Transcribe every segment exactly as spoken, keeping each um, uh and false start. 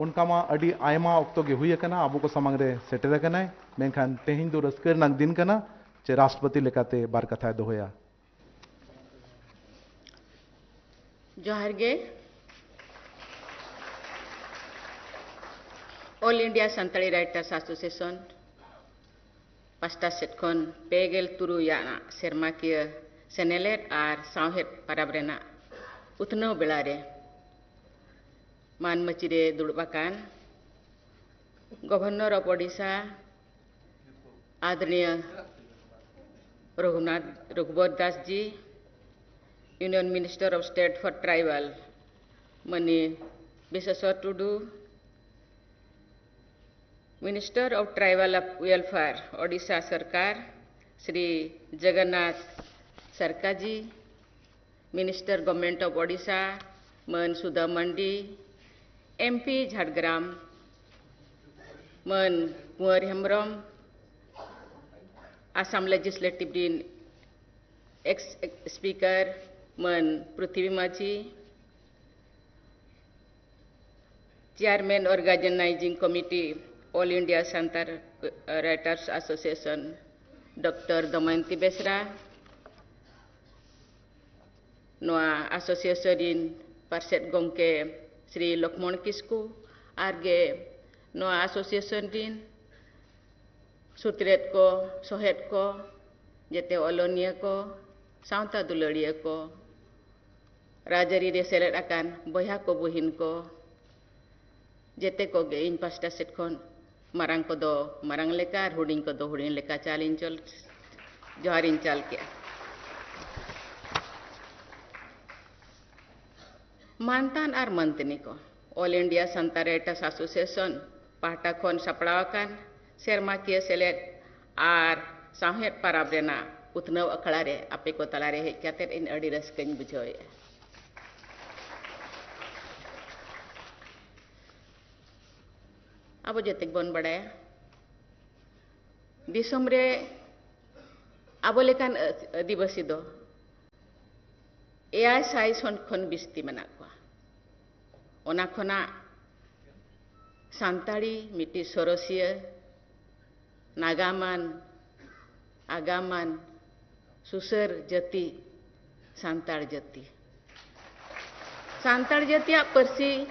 ᱚᱱᱠᱟ ᱢᱟ ᱟᱹᱰᱤ ᱟᱭᱢᱟ ᱚᱠᱛᱚ ᱜᱮ ᱦᱩᱭ ᱟᱠᱟᱱᱟ, ᱟᱵᱚ ᱠᱚ ᱥᱟᱢᱟᱝ ᱨᱮ ᱥᱮᱴᱮᱨ ᱟᱠᱟᱱᱟᱭ, ᱢᱮᱱᱠᱷᱟᱱ ᱛᱮᱦᱮᱧ ᱫᱚ ᱨᱟᱹᱥᱠᱟᱹ ᱨᱮᱱᱟᱜ ᱫᱤᱱ ᱠᱟᱱᱟ ᱡᱮ ᱨᱟᱥᱴᱨᱚᱯᱚᱛᱤ ᱞᱮᱠᱟᱛᱮ ᱵᱟᱨ ᱠᱟᱛᱷᱟᱭ ᱫᱚᱦᱚᱭᱟ᱾ ᱡᱚᱦᱟᱨ ᱜᱮ᱾ All India Santali Writers Association ᱯᱟᱥᱴᱟ ᱥᱮᱫ ᱠᱷᱚᱱ ᱯᱮ ᱜᱮᱞ ᱛᱩᱨᱩᱭ ᱟᱱᱟᱜ ᱥᱮᱨᱢᱟᱠᱤᱭᱟᱹ ᱥᱮᱱᱮᱞᱮᱫ ᱟᱨ ᱥᱟᱶᱦᱮᱫ ᱯᱟᱨᱟᱵᱽ ᱨᱮᱱᱟᱜ ᱩᱛᱱᱟᱹᱣ ᱵᱮᱲᱟ ᱨᱮ ᱢᱟᱹᱱ ᱢᱟᱹᱪᱤ ᱨᱮ ᱫᱩᱲᱩᱵ ᱟᱠᱟᱱ Governor of Odisha, ᱟᱫᱚᱨᱚᱱᱤᱭᱚ Raghunath ᱨᱚᱜᱷᱩᱵᱚᱨ Das G, Union Minister of State for Tribal, money ᱵᱤᱥᱮᱥᱣᱚᱨ Tudu, Minister of Tribal Welfare, Odisha ᱥᱚᱨᱠᱟᱨ, ᱥᱨᱤ ᱡᱚᱜᱚᱱᱱᱟᱛᱷ ᱥᱟᱨᱠᱟ ᱡᱤ, Minister, Government of Odisha, ᱢᱟᱹᱱ ᱥᱩᱫᱷᱟ ᱢᱟᱱᱰᱤ, M P ᱡᱷᱟᱲᱜᱨᱟᱢ, ᱢᱟᱹᱱ ᱠᱩᱸᱣᱟᱨ ᱦᱮᱢᱵᱨᱚᱢ, ᱟᱥᱟᱢ Legislative ᱨᱤᱱ ex Speaker ᱢᱟᱹᱱ ᱯᱨᱤᱛᱷᱤᱵᱤ ᱢᱟᱹᱡᱷᱤ, Chairman Organizing Committee, All India Santal Writers Association, doctor Damayanti Besra, ᱱᱚᱣᱟ association ᱨᱤᱱ ᱯᱟᱨᱥᱮᱛ ᱜᱚᱢᱠᱮ ᱥᱨᱤ ᱞᱚᱠᱷᱢᱚᱬ ᱠᱤᱥᱠᱩ, ᱟᱨ ᱜᱮ ᱱᱚᱣᱟ association ᱨᱤᱱ ᱥᱩᱛᱨᱮᱛ ᱠᱚ, ᱥᱚᱦᱮᱫ ᱠᱚ, ᱡᱮᱛᱮ ᱚᱞᱚᱱᱤᱭᱟᱹ ᱠᱚ, ᱥᱟᱶᱛᱟ ᱫᱩᱞᱟᱹᱲᱤᱭᱟᱹ ᱠᱚ, ᱨᱟᱡᱽᱟᱹᱨᱤ ᱨᱮ ᱥᱮᱞᱮᱫ ᱟᱠᱟᱱ ᱵᱚᱭᱦᱟ ᱠᱚ, ᱵᱩᱦᱤᱱ ᱠᱚ, ᱡᱮᱛᱮ ᱠᱚᱜᱮ ᱤᱧ ᱯᱟᱥᱴᱟ ᱥᱮᱫ ᱠᱷᱚᱱ ᱢᱟᱨᱟᱝ ᱠᱚᱫᱚ ᱢᱟᱨᱟᱝ ᱞᱮᱠᱟ ᱟᱨ ᱦᱩᱰᱤᱧ ᱠᱚᱫᱚ ᱦᱩᱰᱤᱧ ᱞᱮᱠᱟ ᱪᱟᱞᱤᱧ ᱪᱚᱞ, ᱡᱚᱦᱟᱨᱤᱧ ᱪᱟᱞ ᱠᱮᱜᱼᱟ᱾ ᱢᱟᱱᱛᱟᱱ ᱟᱨ ᱢᱟᱱᱛᱟᱹᱱᱤ ᱠᱚ, All India Santal Writers Association ᱯᱟᱦᱴᱟ ᱠᱷᱚᱱ ᱥᱟᱯᱲᱟᱣ ᱟᱠᱟᱱ ᱥᱮᱨᱢᱟᱠᱤᱭᱟᱹ ᱥᱮᱞᱮᱫ ᱟᱨ ᱥᱟᱶᱦᱮᱫ ᱯᱟᱨᱟᱵᱽ ᱨᱮᱱᱟᱜ ᱩᱛᱱᱟᱹᱣ ᱟᱠᱷᱲᱟ ᱨᱮ ᱟᱯᱮ ᱠᱚ ᱛᱟᱞᱟᱨᱮ ᱦᱮᱡ ᱠᱟᱛᱮ ᱤᱧ ᱟᱹᱰᱤ ᱨᱟᱹᱥᱠᱟᱹᱧ ᱵᱩᱡᱷᱟᱹᱣᱮᱫᱼᱟ᱾ ᱟᱵᱚ ᱡᱮᱛᱮ ᱵᱚᱱ ᱵᱟᱲᱟᱭᱟ, ᱫᱤᱥᱚᱢ ᱨᱮ ᱟᱵᱚ ᱞᱮᱠᱟᱱ ᱟᱹ-, ᱟᱹᱫᱤᱵᱟᱹᱥᱤ ᱫᱚ ᱮᱭᱟᱭ ᱥᱟᱭ ᱠᱷᱚᱱ ᱵᱤᱥᱛᱤ ᱢᱮᱱᱟᱜ ᱠᱚᱣᱟ᱾ ᱚᱱᱟ ᱠᱷᱚᱱᱟᱜ ᱥᱟᱱᱛᱟᱲᱤ ᱢᱤᱫᱴᱤᱡ ᱥᱚᱨᱚᱥᱤᱭᱟᱹ, ᱱᱟᱜᱟᱢᱟᱱ, ᱟᱜᱟᱢᱟᱱ, ᱥᱩᱥᱟᱹᱨ ᱡᱟᱹᱛᱤ ᱥᱟᱱᱛᱟᱲ ᱡᱟᱹᱛᱤ᱾ ᱥᱟᱱᱛᱟᱲ ᱡᱟᱹᱛᱤᱭᱟᱜ ᱯᱟᱹᱨᱥᱤ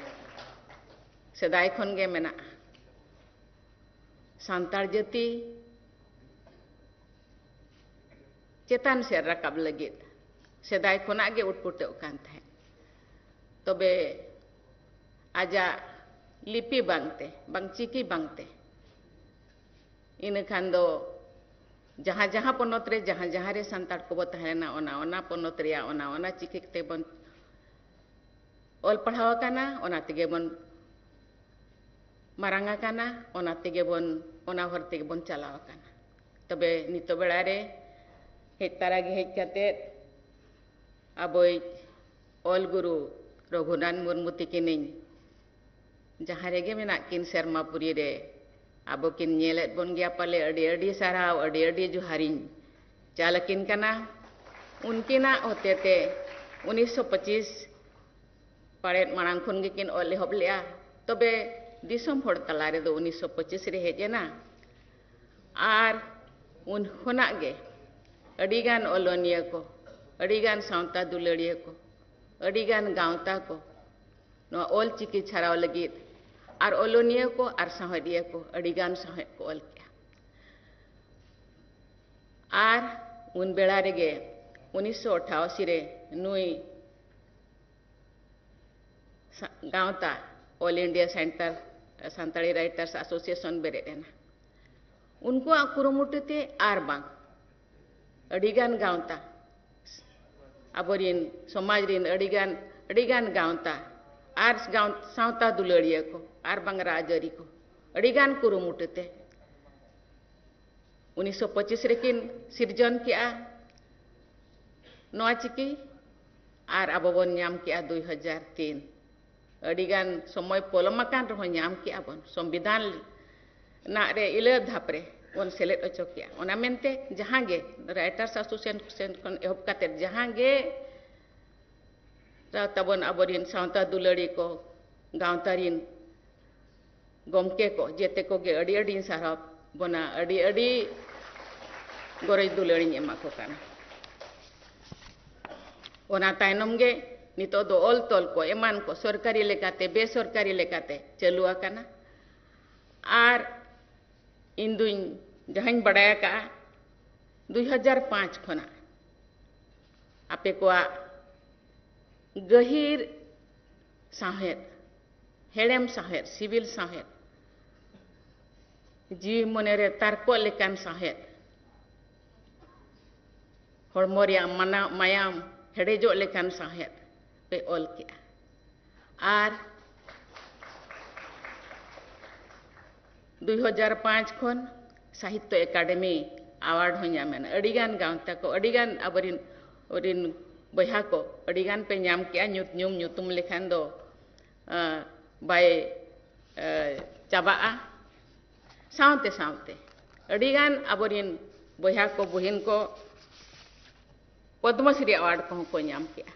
ᱥᱮᱫᱟᱭ ᱠᱷᱚᱱ ᱜᱮ ᱢᱮᱱᱟᱜᱼᱟ᱾ ᱥᱟᱱᱛᱟᱲ ᱡᱟᱹᱛᱤ ᱪᱮᱛᱟᱱ ᱥᱮᱫ ᱨᱟᱠᱟᱵ ᱞᱟᱹᱜᱤᱫ ᱥᱮᱫᱟᱭ ᱠᱷᱚᱱᱟᱜ ᱜᱮ ᱩᱴᱯᱩᱴᱟᱹᱜ ᱠᱟᱱ ᱛᱟᱦᱮᱸᱫ᱾ ᱛᱚᱵᱮ ᱟᱡᱟᱜ ᱞᱤᱯᱤ ᱵᱟᱝᱛᱮ, ᱵᱟᱝ ᱪᱤᱠᱤ ᱵᱟᱝᱛᱮ, ᱤᱱᱟᱹ ᱠᱷᱟᱱ ᱫᱚ ᱡᱟᱦᱟᱸ ᱡᱟᱦᱟᱸ ᱯᱚᱱᱚᱛ ᱨᱮ ᱡᱟᱦᱟᱸ ᱡᱟᱦᱟᱸ ᱨᱮ ᱥᱟᱱᱛᱟᱲ ᱠᱚᱵᱚ ᱛᱟᱦᱮᱸ ᱞᱮᱱᱟ, ᱚᱱᱟ ᱚᱱᱟ ᱯᱚᱱᱚᱛ ᱨᱮᱭᱟᱜ ᱚᱱᱟ ᱚᱱᱟ ᱪᱤᱠᱤ ᱛᱮᱵᱚᱱ ᱚᱞ ᱯᱟᱲᱦᱟᱣ ᱟᱠᱟᱱᱟ, ᱚᱱᱟ ᱛᱮᱜᱮ ᱵᱚᱱ ᱢᱟᱨᱟᱝ ᱟᱠᱟᱱᱟ, ᱚᱱᱟ ᱛᱮᱜᱮ ᱵᱚᱱ, ᱚᱱᱟ ᱦᱚᱨ ᱛᱮᱜᱮ ᱵᱚᱱ ᱪᱟᱞᱟᱣ ᱟᱠᱟᱱᱟ᱾ ᱛᱚᱵᱮ ᱱᱤᱛᱚᱜ ᱵᱮᱲᱟ ᱨᱮ ᱦᱮᱡ ᱛᱟᱨᱟ ᱜᱮ ᱦᱮᱡ ᱠᱟᱛᱮᱫ ᱟᱵᱚᱭᱤᱡ ᱚᱞ ᱜᱩᱨᱩ ᱨᱚᱜᱷᱩᱱᱟᱛᱷ ᱢᱩᱨᱢᱩ ᱛᱤᱠᱤᱱᱤᱧ ᱡᱟᱦᱟᱸ ᱨᱮᱜᱮ ᱢᱮᱱᱟᱜ ᱠᱤᱱ ᱥᱮᱨᱢᱟ ᱯᱩᱨᱤ ᱨᱮ, ᱟᱵᱚ ᱠᱤᱱ ᱧᱮᱞᱮᱫ ᱵᱚᱱ ᱜᱮᱭᱟ ᱯᱟᱞᱮ, ᱟᱹᱰᱤ ᱟᱹᱰᱤ ᱥᱟᱨᱦᱟᱣ, ᱟᱹᱰᱤ ᱟᱹᱰᱤ ᱡᱚᱦᱟᱨᱤᱧ ᱪᱟᱞ ᱟᱹᱠᱤᱱ ᱠᱟᱱᱟ᱾ ᱩᱱᱠᱤᱱᱟᱜ ᱦᱚᱛᱮᱛᱮ ᱩᱱᱤᱥᱥᱚ ᱯᱚᱸᱪᱤᱥ ᱯᱟᱲᱮᱫ ᱢᱟᱲᱟᱝ ᱠᱷᱚᱱ ᱜᱮᱠᱤᱱ ᱚᱞ ᱮᱦᱚᱵ ᱞᱮᱫᱼᱟ, ᱛᱚᱵᱮ ᱫᱤᱥᱚᱢ ᱦᱚᱲ ᱛᱟᱞᱟ ᱨᱮᱫᱚ ᱩᱱᱤᱥᱥᱚ ᱯᱚᱸᱪᱤᱥ ᱨᱮ ᱦᱮᱡ ᱮᱱᱟ᱾ ᱟᱨ ᱩᱱ ᱠᱷᱚᱱᱟᱜ ᱜᱮ ᱟᱹᱰᱤᱜᱟᱱ ᱚᱞᱚᱱᱤᱭᱟᱹ ᱠᱚ, ᱟᱹᱰᱤᱜᱟᱱ ᱥᱟᱶᱛᱟ ᱫᱩᱞᱟᱹᱲᱤᱭᱟᱹ ᱠᱚ, ᱟᱹᱰᱤᱜᱟᱱ ᱜᱟᱶᱛᱟ ᱠᱚ ᱱᱚᱣᱟ ᱚᱞ ᱪᱤᱠᱤ ᱪᱷᱟᱨᱟᱣ ᱞᱟᱹᱜᱤᱫ ᱟᱨ ᱚᱞᱚᱱᱤᱭᱟᱹ ᱠᱚ ᱟᱨ ᱥᱟᱶᱦᱮᱫᱤᱭᱟᱹ ᱠᱚ ᱟᱹᱰᱤᱜᱟᱱ ᱥᱟᱶᱦᱮᱫ ᱠᱚ ᱚᱞ ᱠᱮᱜᱼᱟ᱾ ᱟᱨ ᱩᱱ ᱵᱮᱲᱟ ᱨᱮᱜᱮ ᱩᱱᱤᱥᱥᱚ ᱟᱴᱷᱟᱥᱤ ᱨᱮ ᱱᱩᱭ ᱥᱟ-, ᱜᱟᱶᱛᱟ All India Center Santali Writers Association ᱵᱮᱨᱮᱫ ᱮᱱᱟ᱾ ᱩᱱᱠᱩᱣᱟᱜ ᱠᱩᱨᱩᱢᱩᱴᱩ ᱛᱮ ᱟᱨ ᱵᱟᱝ ᱟᱹᱰᱤᱜᱟᱱ ᱜᱟᱶᱛᱟ, ᱟᱵᱚᱨᱤᱱ ᱥᱚᱢᱟᱡᱽ ᱨᱤᱱ ᱟᱹᱰᱤᱜᱟᱱ, ᱟᱹᱰᱤᱜᱟᱱ ᱜᱟᱶᱛᱟ ᱟᱨ ᱜᱟᱶ-, ᱥᱟᱶᱛᱟ ᱫᱩᱞᱟᱹᱲᱤᱭᱟᱹ ᱠᱚ ᱟᱨ ᱵᱟᱝ ᱨᱟᱡᱽᱟᱹᱨᱤ ᱠᱚ ᱟᱹᱰᱤᱜᱟᱱ ᱠᱩᱨᱩᱢᱩᱴᱩ ᱛᱮ ᱩᱱᱤᱥᱥᱚ ᱯᱚᱸᱪᱤᱥ ᱨᱮᱠᱤᱱ ᱥᱤᱨᱡᱚᱱ ᱠᱮᱜᱼᱟ ᱱᱚᱣᱟ ᱪᱤᱠᱤ, ᱟᱨ ᱟᱵᱚ ᱵᱚᱱ ᱧᱟᱢ ᱠᱮᱜᱼᱟ ᱫᱩᱭ ᱦᱟᱡᱟᱨ ᱛᱤᱱ᱾ ᱟᱹᱰᱤᱜᱟᱱ ᱥᱚᱢᱚᱭ ᱯᱚᱞᱚᱢ ᱟᱠᱟᱱ ᱨᱮᱦᱚᱸ ᱧᱟᱢ ᱠᱮᱜᱼᱟ ᱵᱚᱱ, ᱥᱚᱝᱵᱤᱫᱷᱟᱱ ᱨᱮᱱᱟᱜ ᱨᱮ ᱤᱞᱟᱹ ᱫᱷᱟᱯ ᱨᱮ ᱵᱚᱱ ᱥᱮᱞᱮᱫ ᱦᱚᱪᱚ ᱠᱮᱜᱼᱟ᱾ ᱚᱱᱟ ᱢᱮᱱᱛᱮ ᱡᱟᱦᱟᱸ ᱜᱮ Writers Association ᱠᱷᱚᱱ ᱮᱦᱚᱵ ᱠᱟᱛᱮ ᱡᱟᱦᱟᱸ ᱜᱮ ᱛᱟᱵᱚᱱ ᱟᱵᱚᱨᱤᱱ ᱥᱟᱶᱛᱟ ᱫᱩᱞᱟᱹᱲᱤ ᱠᱚ, ᱜᱟᱶᱛᱟ ᱨᱤᱱ ᱜᱚᱢᱠᱮ ᱠᱚ ᱡᱮᱛᱮ ᱠᱚᱜᱮ ᱟᱹᱰᱤ ᱟᱹᱰᱤᱧ ᱥᱟᱨᱦᱟᱣ ᱵᱚᱱᱟ, ᱟᱹᱰᱤ ᱟᱹᱰᱤ ᱜᱚᱨᱚᱡᱽ ᱫᱩᱞᱟᱹᱲᱤᱧ ᱮᱢᱟ ᱠᱚ ᱠᱟᱱᱟ᱾ ᱚᱱᱟ ᱛᱟᱭᱱᱚᱢ ᱜᱮ ᱱᱤᱛᱚᱜ ᱫᱚ ᱚᱞ ᱛᱚᱞ ᱠᱚ ᱮᱢᱟᱱ ᱠᱚ ᱥᱚᱨᱠᱟᱨᱤ ᱞᱮᱠᱟᱛᱮ ᱵᱮᱥᱚᱨᱠᱟᱨᱤ ᱞᱮᱠᱟᱛᱮ ᱪᱟᱹᱞᱩ ᱟᱠᱟᱱᱟ᱾ ᱟᱨ ᱤᱧ ᱫᱩᱧ ᱡᱟᱦᱟᱸᱧ ᱵᱟᱰᱟᱭ ᱟᱠᱟᱫᱼᱟ, ᱫᱩᱭ ᱦᱟᱡᱟᱨ ᱯᱟᱸᱪ ᱠᱷᱚᱱᱟᱜ ᱟᱯᱮ ᱠᱚᱣᱟᱜ ᱜᱟᱹᱦᱤᱨ ᱥᱟᱶᱦᱮᱫ, ᱦᱮᱲᱮᱢ ᱥᱟᱶᱦᱮᱫ, ᱥᱤᱵᱤᱞ ᱥᱟᱶᱦᱮᱫ, ᱡᱤᱣᱤ ᱢᱚᱱᱮᱨᱮ ᱛᱟᱨᱠᱚᱜ ᱞᱮᱠᱟᱱ ᱥᱟᱶᱦᱮᱫ, ᱦᱚᱲᱢᱚ ᱨᱮᱭᱟᱜ ᱢᱟᱱᱟ-, ᱢᱟᱭᱟᱢ ᱦᱮᱰᱮᱡᱚᱜ ᱞᱮᱠᱟᱱ ᱥᱟᱶᱦᱮᱫ ᱯᱮ ᱚᱞ ᱠᱮᱜᱼᱟ᱾ ᱟᱨ ᱫᱩᱭ ᱦᱟᱡᱟᱨ ᱯᱟᱸᱪ ᱠᱷᱚᱱ ᱥᱟᱦᱤᱛᱛᱚ ᱮᱠᱟᱰᱮᱢᱤ ᱟᱣᱟᱨᱰ ᱦᱚᱸ ᱧᱟᱢ ᱮᱱᱟ᱾ ᱟᱹᱰᱤᱜᱟᱱ ᱜᱟᱶᱛᱟ ᱠᱚ, ᱟᱹᱰᱤᱜᱟᱱ ᱟᱵᱚᱨᱤᱱ, ᱟᱵᱚᱨᱤᱱ ᱵᱚᱭᱦᱟ ᱠᱚ, ᱟᱹᱰᱤᱜᱟᱱ ᱯᱮ ᱧᱟᱢ ᱠᱮᱜᱼᱟ᱾ ᱧᱩᱛ-, ᱧᱩᱢ ᱧᱩᱛᱩᱢ ᱞᱮᱠᱷᱟᱱ ᱫᱚ, ᱟᱸ, ᱵᱟᱭ, ᱟᱸ, ᱪᱟᱵᱟᱜᱼᱟ᱾ ᱥᱟᱶᱛᱮ ᱥᱟᱶᱛᱮ ᱟᱹᱰᱤᱜᱟᱱ ᱟᱵᱚᱨᱤᱱ ᱵᱚᱭᱦᱟ ᱠᱚ, ᱵᱩᱦᱤᱱ ᱠᱚ ᱯᱚᱫᱽᱢᱚᱥᱨᱤ ᱟᱣᱟᱨᱰ ᱠᱚᱦᱚᱸ ᱠᱚ ᱧᱟᱢ ᱠᱮᱜᱼᱟ᱾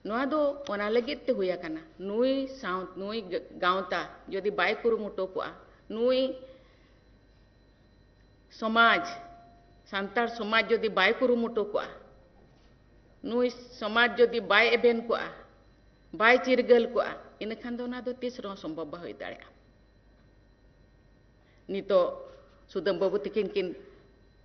ᱱᱚᱣᱟ ᱫᱚ ᱚᱱᱟ ᱞᱟᱹᱜᱤᱫ ᱛᱮ ᱦᱩᱭ ᱟᱠᱟᱱᱟ, ᱱᱩᱭ ᱥᱟᱶ-, ᱱᱩᱭ ᱜᱟᱶᱛᱟ ᱡᱩᱫᱤ ᱵᱟᱭ ᱠᱩᱨᱩᱢᱩᱴᱩ ᱠᱚᱜᱼᱟ, ᱱᱩᱭ ᱥᱚᱢᱟᱡᱽ, ᱥᱟᱱᱛᱟᱲ ᱥᱚᱢᱟᱡᱽ ᱡᱩᱫᱤ ᱵᱟᱭ ᱠᱩᱨᱩᱢᱩᱴᱩ ᱠᱚᱜᱼᱟ, ᱱᱩᱭ ᱥᱚᱢᱟᱡᱽ ᱡᱩᱫᱤ ᱵᱟᱭ ᱮᱵᱷᱮᱱ ᱠᱚᱜᱼᱟ, ᱵᱟᱭ ᱪᱤᱨᱜᱟᱹᱞ ᱠᱚᱜᱼᱟ, ᱤᱱᱟᱹᱠᱷᱟᱱ ᱫᱚ ᱚᱱᱟ ᱫᱚ ᱛᱤᱥ ᱨᱮᱦᱚᱸ ᱥᱚᱢᱵᱷᱚᱵ ᱵᱟᱝ ᱦᱩᱭ ᱫᱟᱲᱮᱭᱟᱜᱼᱟ᱾ ᱱᱤᱛᱚᱜ ᱥᱩᱫᱟᱹᱢ ᱵᱟᱹᱵᱩ ᱛᱤᱠᱤᱱ ᱠᱤᱱ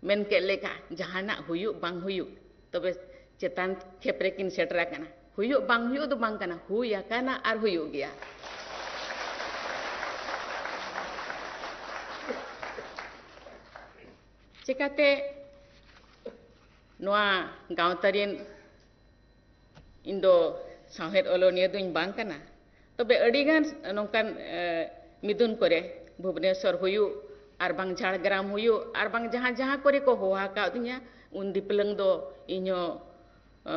ᱢᱮᱱ ᱠᱮᱫ ᱞᱮᱠᱟ, ᱡᱟᱦᱟᱱᱟᱜ ᱦᱩᱭᱩᱜ ᱵᱟᱝ ᱦᱩᱭᱩᱜ, ᱛᱚᱵᱮ ᱪᱮᱛᱟᱱ ᱠᱷᱮᱯ ᱨᱮᱠᱤᱱ ᱥᱮᱴᱮᱨ ᱟᱠᱟᱱᱟ᱾ ᱦᱩᱭᱩᱜ ᱵᱟᱝ ᱦᱩᱭᱩᱜ ᱫᱚ ᱵᱟᱝ ᱠᱟᱱᱟ, ᱦᱩᱭ ᱟᱠᱟᱱᱟ ᱟᱨ ᱦᱩᱭᱩᱜ ᱜᱮᱭᱟ᱾ ᱪᱮᱠᱟᱛᱮ ᱱᱚᱣᱟ ᱜᱟᱶᱛᱟ ᱨᱮᱱ ᱤᱧ ᱫᱚ ᱥᱟᱶᱦᱮᱫ ᱚᱞᱚᱱᱤᱭᱟᱹ ᱫᱚᱧ ᱵᱟᱝ ᱠᱟᱱᱟ, ᱛᱚᱵᱮ ᱟᱹᱰᱤᱜᱟᱱ ᱱᱚᱝᱠᱟᱱ, ᱮ, ᱢᱤᱫᱩᱱ ᱠᱚᱨᱮ, ᱵᱷᱩᱵᱽᱱᱮᱥᱚᱨ ᱦᱩᱭᱩᱜ, ᱟᱨ ᱵᱟᱝ ᱡᱷᱟᱲᱜᱨᱟᱢ ᱦᱩᱭᱩᱜ, ᱟᱨ ᱵᱟᱝ ᱡᱟᱦᱟᱸ ᱡᱟᱦᱟᱸ ᱠᱚᱨᱮ ᱠᱚ ᱦᱚᱦᱚ ᱟᱠᱟᱫᱤᱧᱟ, ᱩᱱ ᱫᱤᱯᱞᱟᱹᱝ ᱫᱚ ᱤᱧᱦᱚᱸ, ᱮ,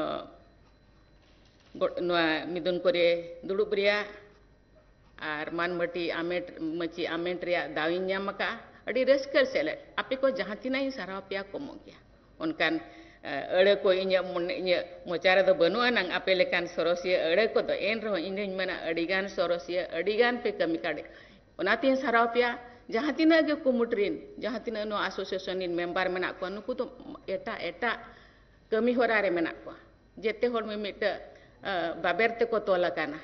ᱜᱚ-, ᱱᱚᱣᱟ ᱢᱤᱫᱩᱱ ᱠᱚᱨᱮ ᱫᱩᱲᱩᱵ ᱨᱮᱭᱟᱜ ᱟᱨ ᱢᱟᱱ ᱢᱟᱹᱴᱤ ᱟᱢᱮᱴ, ᱢᱟᱹᱪᱤ ᱟᱢᱮᱴ ᱨᱮᱭᱟᱜ ᱫᱟᱣ ᱤᱧ ᱧᱟᱢ ᱟᱠᱟᱫᱼᱟ᱾ ᱟᱹᱰᱤ ᱨᱟᱹᱥᱠᱟᱹ ᱥᱮᱞᱮᱫ᱾ ᱟᱯᱮ ᱠᱚ ᱡᱟᱦᱟᱸ ᱛᱤᱱᱟᱹᱜ ᱤᱧ ᱥᱟᱨᱦᱟᱣ ᱯᱮᱭᱟ, ᱠᱚᱢᱚᱜ ᱜᱮᱭᱟ᱾ ᱚᱱᱠᱟᱱ, ᱮ, ᱟᱹᱲᱟᱹ ᱠᱚ ᱤᱧᱟᱹᱜ ᱢᱚᱱᱮ, ᱤᱧᱟᱹᱜ ᱢᱚᱪᱟ ᱨᱮᱫᱚ ᱵᱟᱹᱱᱩᱜ ᱟᱱᱟᱝ ᱟᱯᱮ ᱞᱮᱠᱟᱱ ᱥᱚᱨᱚᱥᱤᱭᱟᱹ ᱟᱹᱲᱟᱹ ᱠᱚᱫᱚ, ᱮᱱ ᱨᱮᱦᱚᱸ ᱤᱧ ᱫᱩᱧ ᱢᱮᱱᱟ, ᱟᱹᱰᱤᱜᱟᱱ ᱥᱚᱨᱚᱥᱤᱭᱟᱹ, ᱟᱹᱰᱤᱜᱟᱱ ᱯᱮ ᱠᱟᱹᱢᱤ ᱠᱟᱰᱮ-, ᱚᱱᱟᱛᱤᱧ ᱥᱟᱨᱦᱟᱣ ᱯᱮᱭᱟ, ᱡᱟᱦᱟᱸ ᱛᱤᱱᱟᱹᱜ ᱜᱮ ᱠᱩᱢᱩᱴ ᱨᱤᱱ, ᱡᱟᱦᱟᱸ ᱛᱤᱱᱟᱹᱜ ᱱᱚᱣᱟ ᱟᱥᱳᱥᱤᱭᱮᱥᱚᱱ ᱨᱤᱱ ᱢᱮᱢᱵᱟᱨ ᱢᱮᱱᱟᱜ ᱠᱚᱣᱟ, ᱱᱩᱠᱩ ᱫᱚ ᱮᱴᱟᱜ ᱮᱴᱟᱜ ᱠᱟᱹᱢᱤ ᱦᱚᱨᱟ ᱨᱮ ᱢᱮᱱᱟᱜ ᱠᱚᱣᱟ᱾ ᱡᱮᱛᱮ ᱦᱚᱲ ᱢᱤᱢᱤᱫᱴᱟᱹᱜ, ᱟ, ᱵᱟᱵᱮᱨ ᱛᱮᱠᱚ ᱛᱚᱞ ᱟᱠᱟᱱᱟ᱾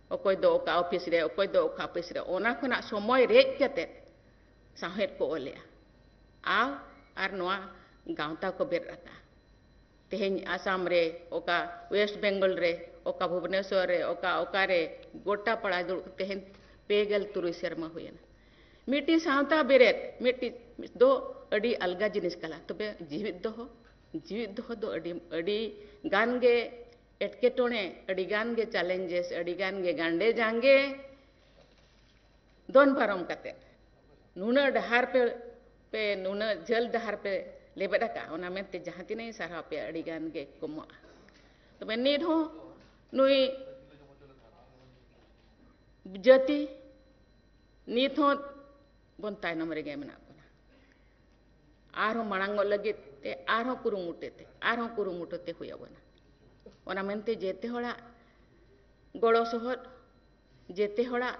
ᱚᱠᱚᱭ ᱫᱚ ᱚᱠᱟ ᱚᱯᱷᱤᱥ ᱨᱮ, ᱚᱠᱚᱭ ᱫᱚ ᱚᱠᱟ ᱚᱯᱷᱤᱥ ᱨᱮ, ᱚᱱᱟ ᱠᱷᱚᱱᱟᱜ ᱥᱚᱢᱚᱭ ᱨᱮᱡ ᱠᱟᱛᱮ ᱥᱟᱶᱦᱮᱫ ᱠᱚ ᱚᱞᱮᱜᱼᱟ᱾ ᱟᱨ, ᱟᱨ ᱱᱚᱣᱟ ᱜᱟᱶᱛᱟ ᱠᱚ ᱵᱮᱨᱮᱫ ᱟᱠᱟᱫᱼᱟ᱾ ᱛᱮᱦᱮᱧ ᱟᱥᱟᱢ ᱨᱮ, ᱚᱠᱟ ᱣᱮᱥᱴ ᱵᱮᱝᱜᱚᱞ ᱨᱮ, ᱚᱠᱟ ᱵᱷᱩᱵᱽᱱᱮᱥᱚᱨ ᱨᱮ, ᱚᱠᱟ, ᱚᱠᱟ ᱨᱮ ᱜᱚᱴᱟ ᱯᱟᱲᱟ ᱫᱩᱲᱩᱵ, ᱛᱮᱦᱮᱧ ᱯᱮ ᱜᱮᱞ ᱛᱩᱨᱩᱭ ᱥᱮᱨᱢᱟ ᱦᱩᱭᱮᱱᱟ᱾ ᱢᱤᱫᱴᱤᱡ ᱥᱟᱶᱛᱟ ᱵᱮᱨᱮᱫ, ᱢᱤᱫᱴᱤᱡ ᱫᱚ ᱟᱹᱰᱤ ᱟᱞᱜᱟ ᱡᱤᱱᱤᱥ ᱠᱟᱱᱟ, ᱛᱚᱵᱮ ᱡᱤᱣᱤᱫ ᱫᱚᱦᱚ, ᱡᱤᱣᱤᱫ ᱫᱚᱦᱚ ᱫᱚ ᱟᱹᱰᱤ, ᱟᱹᱰᱤ ᱜᱟᱱ ᱜᱮ ᱮᱴᱠᱮᱴᱚᱬᱮ, ᱟᱹᱰᱤ ᱜᱟᱱ ᱜᱮ ᱪᱮᱞᱮᱧᱡᱮᱥ, ᱟᱹᱰᱤ ᱜᱟᱱ ᱜᱮ ᱜᱟᱱᱰᱮ ᱡᱟᱸᱜᱮ ᱫᱚᱱ ᱯᱟᱨᱚᱢ ᱠᱟᱛᱮ ᱱᱩᱱᱟᱹᱜ ᱰᱟᱦᱟᱨ ᱯᱮ, ᱯᱮ, ᱱᱩᱱᱟᱹᱜ ᱡᱷᱟᱹᱞ ᱰᱟᱦᱟᱨ ᱯᱮ ᱞᱮᱵᱮᱫ ᱟᱠᱟᱫᱼᱟ, ᱚᱱᱟ ᱢᱮᱱᱛᱮ ᱡᱟᱦᱟᱸ ᱛᱤᱱᱟᱹᱜ ᱤᱧ ᱥᱟᱨᱦᱟᱣ ᱯᱮᱭᱟ, ᱟᱹᱰᱤ ᱜᱟᱱ ᱜᱮ ᱠᱚᱢᱚᱜᱼᱟ᱾ ᱛᱚᱵᱮ ᱱᱤᱛ ᱦᱚᱸ ᱱᱩᱭ ᱡᱟᱹᱛᱤ ᱱᱤᱛ ᱦᱚᱸ ᱵᱚᱱ ᱛᱟᱭᱱᱚᱢ ᱨᱮᱜᱮ ᱢᱮᱱᱟᱜ ᱵᱚᱱᱟ᱾ ᱟᱨᱦᱚᱸ ᱢᱟᱲᱟᱝᱚᱜ ᱞᱟᱹᱜᱤᱫ ᱛᱮ ᱟᱨᱦᱚᱸ ᱠᱩᱨᱩᱢᱩᱴᱩ ᱛᱮ, ᱟᱨᱦᱚᱸ ᱠᱩᱨᱩᱢᱩᱴᱩ ᱛᱮ ᱦᱩᱭ ᱟᱵᱚᱱᱟ᱾ ᱚᱱᱟ ᱢᱮᱱᱛᱮ ᱡᱮᱛᱮ ᱦᱚᱲᱟᱜ ᱜᱚᱲᱚ ᱥᱚᱦᱚᱫ, ᱡᱮᱛᱮ ᱦᱚᱲᱟᱜ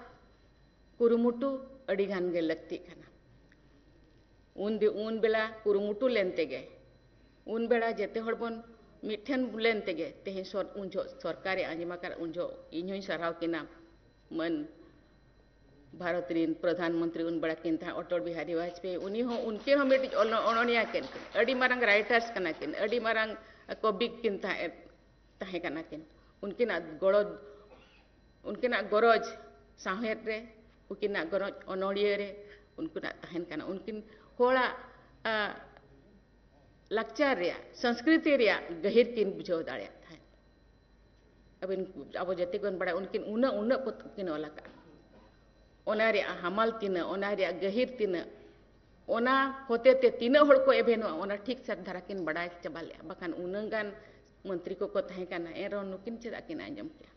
ᱠᱩᱨᱩᱢᱩᱴᱩ ᱟᱹᱰᱤ ᱜᱟᱱ ᱜᱮ ᱞᱟᱹᱠᱛᱤᱜ ᱠᱟᱱᱟ᱾ ᱩᱱ ᱫᱤ-, ᱩᱱ ᱵᱮᱞᱟ ᱠᱩᱨᱩᱢᱩᱴᱩ ᱞᱮᱱ ᱛᱮᱜᱮ, ᱩᱱ ᱵᱮᱲᱟ ᱡᱮᱛᱮ ᱦᱚᱲ ᱵᱚᱱ ᱢᱤᱫ ᱴᱷᱮᱱ ᱞᱮᱱ ᱛᱮᱜᱮ ᱛᱮᱦᱮᱧ ᱥᱚᱨ-, ᱩᱱ ᱡᱚᱦᱚᱜ ᱥᱚᱨᱠᱟᱨᱮ ᱟᱸᱡᱚᱢ ᱟᱠᱟᱫ, ᱩᱱ ᱡᱚᱦᱚᱜ ᱤᱧ ᱦᱚᱸᱧ ᱥᱟᱨᱦᱟᱣ ᱠᱤᱱᱟ᱾ ᱢᱟᱹᱱ ᱵᱷᱟᱨᱚᱛ ᱨᱤᱱ ᱯᱨᱚᱫᱷᱟᱱ ᱢᱚᱱᱛᱨᱤ ᱩᱱ ᱵᱮᱲᱟ ᱠᱤᱱ ᱛᱟᱦᱮᱸ, ᱚᱴᱚᱞ ᱵᱤᱦᱟᱨᱤ ᱵᱟᱡᱽᱯᱮᱭᱤ, ᱩᱱᱤ ᱦᱚᱸ, ᱩᱱᱠᱤᱱ ᱦᱚᱸ ᱢᱤᱫᱴᱤᱡ ᱚᱱᱚ-, ᱚᱱᱚᱬᱦᱤᱭᱟᱹ ᱠᱤᱱ, ᱟᱹᱰᱤ ᱢᱟᱨᱟᱝ ᱨᱟᱭᱴᱟᱨᱥ ᱠᱟᱱᱟ ᱠᱤᱱ, ᱟᱹᱰᱤ ᱢᱟᱨᱟᱝ ᱠᱚᱵᱤ ᱠᱤᱱ ᱛᱟᱦᱮᱸ, ᱛᱟᱦᱮᱸ ᱠᱟᱱᱟ ᱠᱤᱱ᱾ ᱩᱱᱠᱤᱱᱟᱜ ᱜᱚᱲᱚ, ᱩᱱᱠᱤᱱᱟᱜ ᱜᱚᱨᱚᱡᱽ ᱥᱟᱶᱦᱮᱫ ᱨᱮ, ᱩᱱᱠᱤᱱᱟᱜ ᱜᱚᱨᱚᱡᱽ ᱚᱱᱚᱬᱦᱤᱭᱟᱹ ᱨᱮ, ᱩᱱᱠᱤᱱᱟᱜ ᱛᱟᱦᱮᱱ ᱠᱟᱱᱟ᱾ ᱩᱱᱠᱤᱱ ᱦᱚᱲᱟᱜ, ᱟ, ᱞᱟᱠᱪᱟᱨ ᱨᱮᱭᱟᱜ, ᱥᱚᱝᱥᱠᱨᱤᱛᱤ ᱨᱮᱭᱟᱜ ᱜᱟᱹᱦᱤᱨ ᱠᱤᱱ ᱵᱩᱡᱷᱟᱹᱣ ᱫᱟᱲᱮᱭᱟᱜ ᱛᱟᱦᱮᱸᱫ᱾ ᱟᱹᱵᱤᱱ, ᱟᱵᱚ ᱡᱟᱹᱛᱤ ᱵᱚᱱ ᱵᱟᱲᱟᱭᱟ, ᱩᱱᱠᱤᱱ ᱩᱱᱟᱹᱜ, ᱩᱱᱟᱹᱜ ᱯᱚᱛᱚᱵ ᱠᱤᱱ ᱚᱞ ᱟᱠᱟᱫᱼᱟ᱾ ᱚᱱᱟ ᱨᱮᱭᱟᱜ ᱦᱟᱢᱟᱞ ᱛᱤᱱᱟᱹᱜ, ᱚᱱᱟ ᱨᱮᱭᱟᱜ ᱜᱟᱹᱦᱤᱨ ᱛᱤᱱᱟᱹᱜ, ᱚᱱᱟ ᱦᱚᱛᱮ ᱛᱮ ᱛᱤᱱᱟᱹᱜ ᱦᱚᱲ ᱠᱚ ᱮᱵᱷᱮᱱᱚᱜᱼᱟ, ᱚᱱᱟ ᱴᱷᱤᱠ ᱥᱟᱹᱛ ᱫᱷᱟᱨᱟ ᱠᱤᱱ ᱵᱟᱲᱟᱭ ᱪᱟᱵᱟ ᱞᱮᱫᱼᱟ᱾ ᱵᱟᱠᱷᱟᱱ ᱩᱱᱟᱹᱜ ᱜᱟᱱ ᱢᱚᱱᱛᱨᱤ ᱠᱚᱠᱚ ᱛᱟᱦᱮᱸ ᱠᱟᱱᱟ, ᱮᱱ ᱨᱮᱦᱚᱸ ᱱᱩᱠᱤᱱ ᱪᱮᱫᱟᱜ ᱠᱤᱱ ᱟᱸᱡᱚᱢ ᱠᱮᱭᱟ?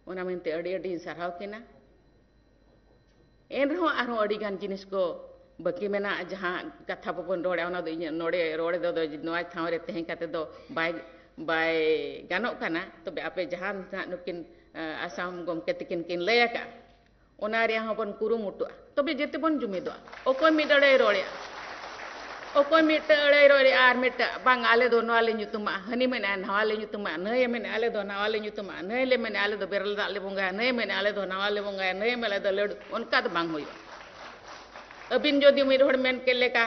ᱚᱱᱟ ᱢᱮᱱᱛᱮ ᱟᱹᱰᱤ ᱟᱹᱰᱤᱧ ᱥᱟᱨᱦᱟᱣ ᱠᱤᱱᱟ᱾ ᱮᱱ ᱨᱮᱦᱚᱸ ᱟᱨᱦᱚᱸ ᱟᱹᱰᱤ ᱜᱟᱱ ᱡᱤᱱᱤᱥ ᱠᱚ ᱵᱟᱹᱠᱤ ᱢᱮᱱᱟᱜᱼᱟ, ᱡᱟᱦᱟᱸ ᱠᱟᱛᱷᱟ ᱵᱟᱵᱚᱱ ᱨᱚᱲᱟ, ᱚᱱᱟ ᱫᱚ ᱤᱧᱟᱹᱜ ᱱᱚᱰᱮ ᱨᱚᱲ ᱫᱚ, ᱫᱚ ᱱᱚᱣᱟ ᱴᱷᱟᱶ ᱨᱮ ᱛᱟᱦᱮᱸ ᱠᱟᱛᱮ ᱫᱚ ᱵᱟᱭ, ᱵᱟᱭ ᱜᱟᱱᱚᱜ ᱠᱟᱱᱟ᱾ ᱛᱚᱵᱮ ᱟᱯᱮ ᱡᱟᱦᱟᱸ ᱱᱟᱦᱟᱜ ᱱᱩᱠᱤᱱ, ᱟ, ᱟᱥᱟᱢ ᱜᱚᱢᱠᱮ ᱛᱟᱹᱠᱤᱱ ᱠᱤᱱ ᱞᱟᱹᱭ ᱟᱠᱟᱫᱼᱟ, ᱚᱱᱟ ᱨᱮᱭᱟᱜ ᱦᱚᱸᱵᱚᱱ ᱠᱩᱨᱩᱢᱩᱴᱩᱜᱼᱟ, ᱛᱚᱵᱮ ᱡᱮᱛᱮ ᱵᱚᱱ ᱡᱩᱢᱤᱫᱚᱜᱼᱟ᱾ ᱚᱠᱚᱭ ᱢᱤᱫ ᱟᱹᱲᱟᱹᱭ ᱨᱚᱲᱮᱜᱼᱟ, ᱚᱠᱚᱭ ᱢᱤᱫᱴᱟᱝ ᱟᱹᱲᱟᱹᱭ ᱨᱚᱲᱮᱜᱼᱟ ᱟᱨ ᱢᱤᱫᱴᱟᱝ, "ᱵᱟᱝ, ᱟᱞᱮ ᱫᱚ ᱱᱚᱣᱟ ᱞᱮ ᱧᱩᱛᱩᱢᱟᱜᱼᱟ", ᱦᱟᱹᱱᱤ ᱢᱮᱱᱮᱜᱼᱟ, "ᱱᱚᱣᱟ ᱞᱮ ᱧᱩᱛᱩᱢᱟᱜᱼᱟ", ᱱᱟᱹᱭᱮ ᱢᱮᱱᱮᱜᱼᱟ, "ᱟᱞᱮ ᱫᱚ ᱱᱟᱣᱟ ᱞᱮ ᱧᱩᱛᱩᱢᱟᱜᱼᱟ", ᱱᱟᱹᱭ ᱞᱮ ᱢᱮᱱᱮᱜᱼᱟ, "ᱟᱞᱮ ᱫᱚ ᱵᱮᱨᱮᱞ ᱫᱟᱜ ᱞᱮ ᱵᱚᱸᱜᱟᱭᱟ", ᱱᱟᱹᱭᱮ ᱢᱮᱱᱮᱜᱼᱟ, "ᱟᱞᱮ ᱫᱚ ᱱᱟᱣᱟ ᱞᱮ ᱵᱚᱸᱜᱟᱭᱟ", ᱱᱟᱹᱭᱮ ᱢᱮᱱᱮᱜᱼᱟ, "ᱟᱞᱮ ᱫᱚ ᱞᱟᱹᱰᱩ", ᱚᱱᱠᱟ ᱫᱚ ᱵᱟᱝ ᱦᱩᱭᱩᱜᱼᱟ᱾ ᱟᱹᱵᱤᱱ ᱡᱩᱫᱤ ᱢᱤᱫ ᱦᱚᱲ ᱢᱮᱱ ᱠᱮᱫ ᱞᱮᱠᱟ,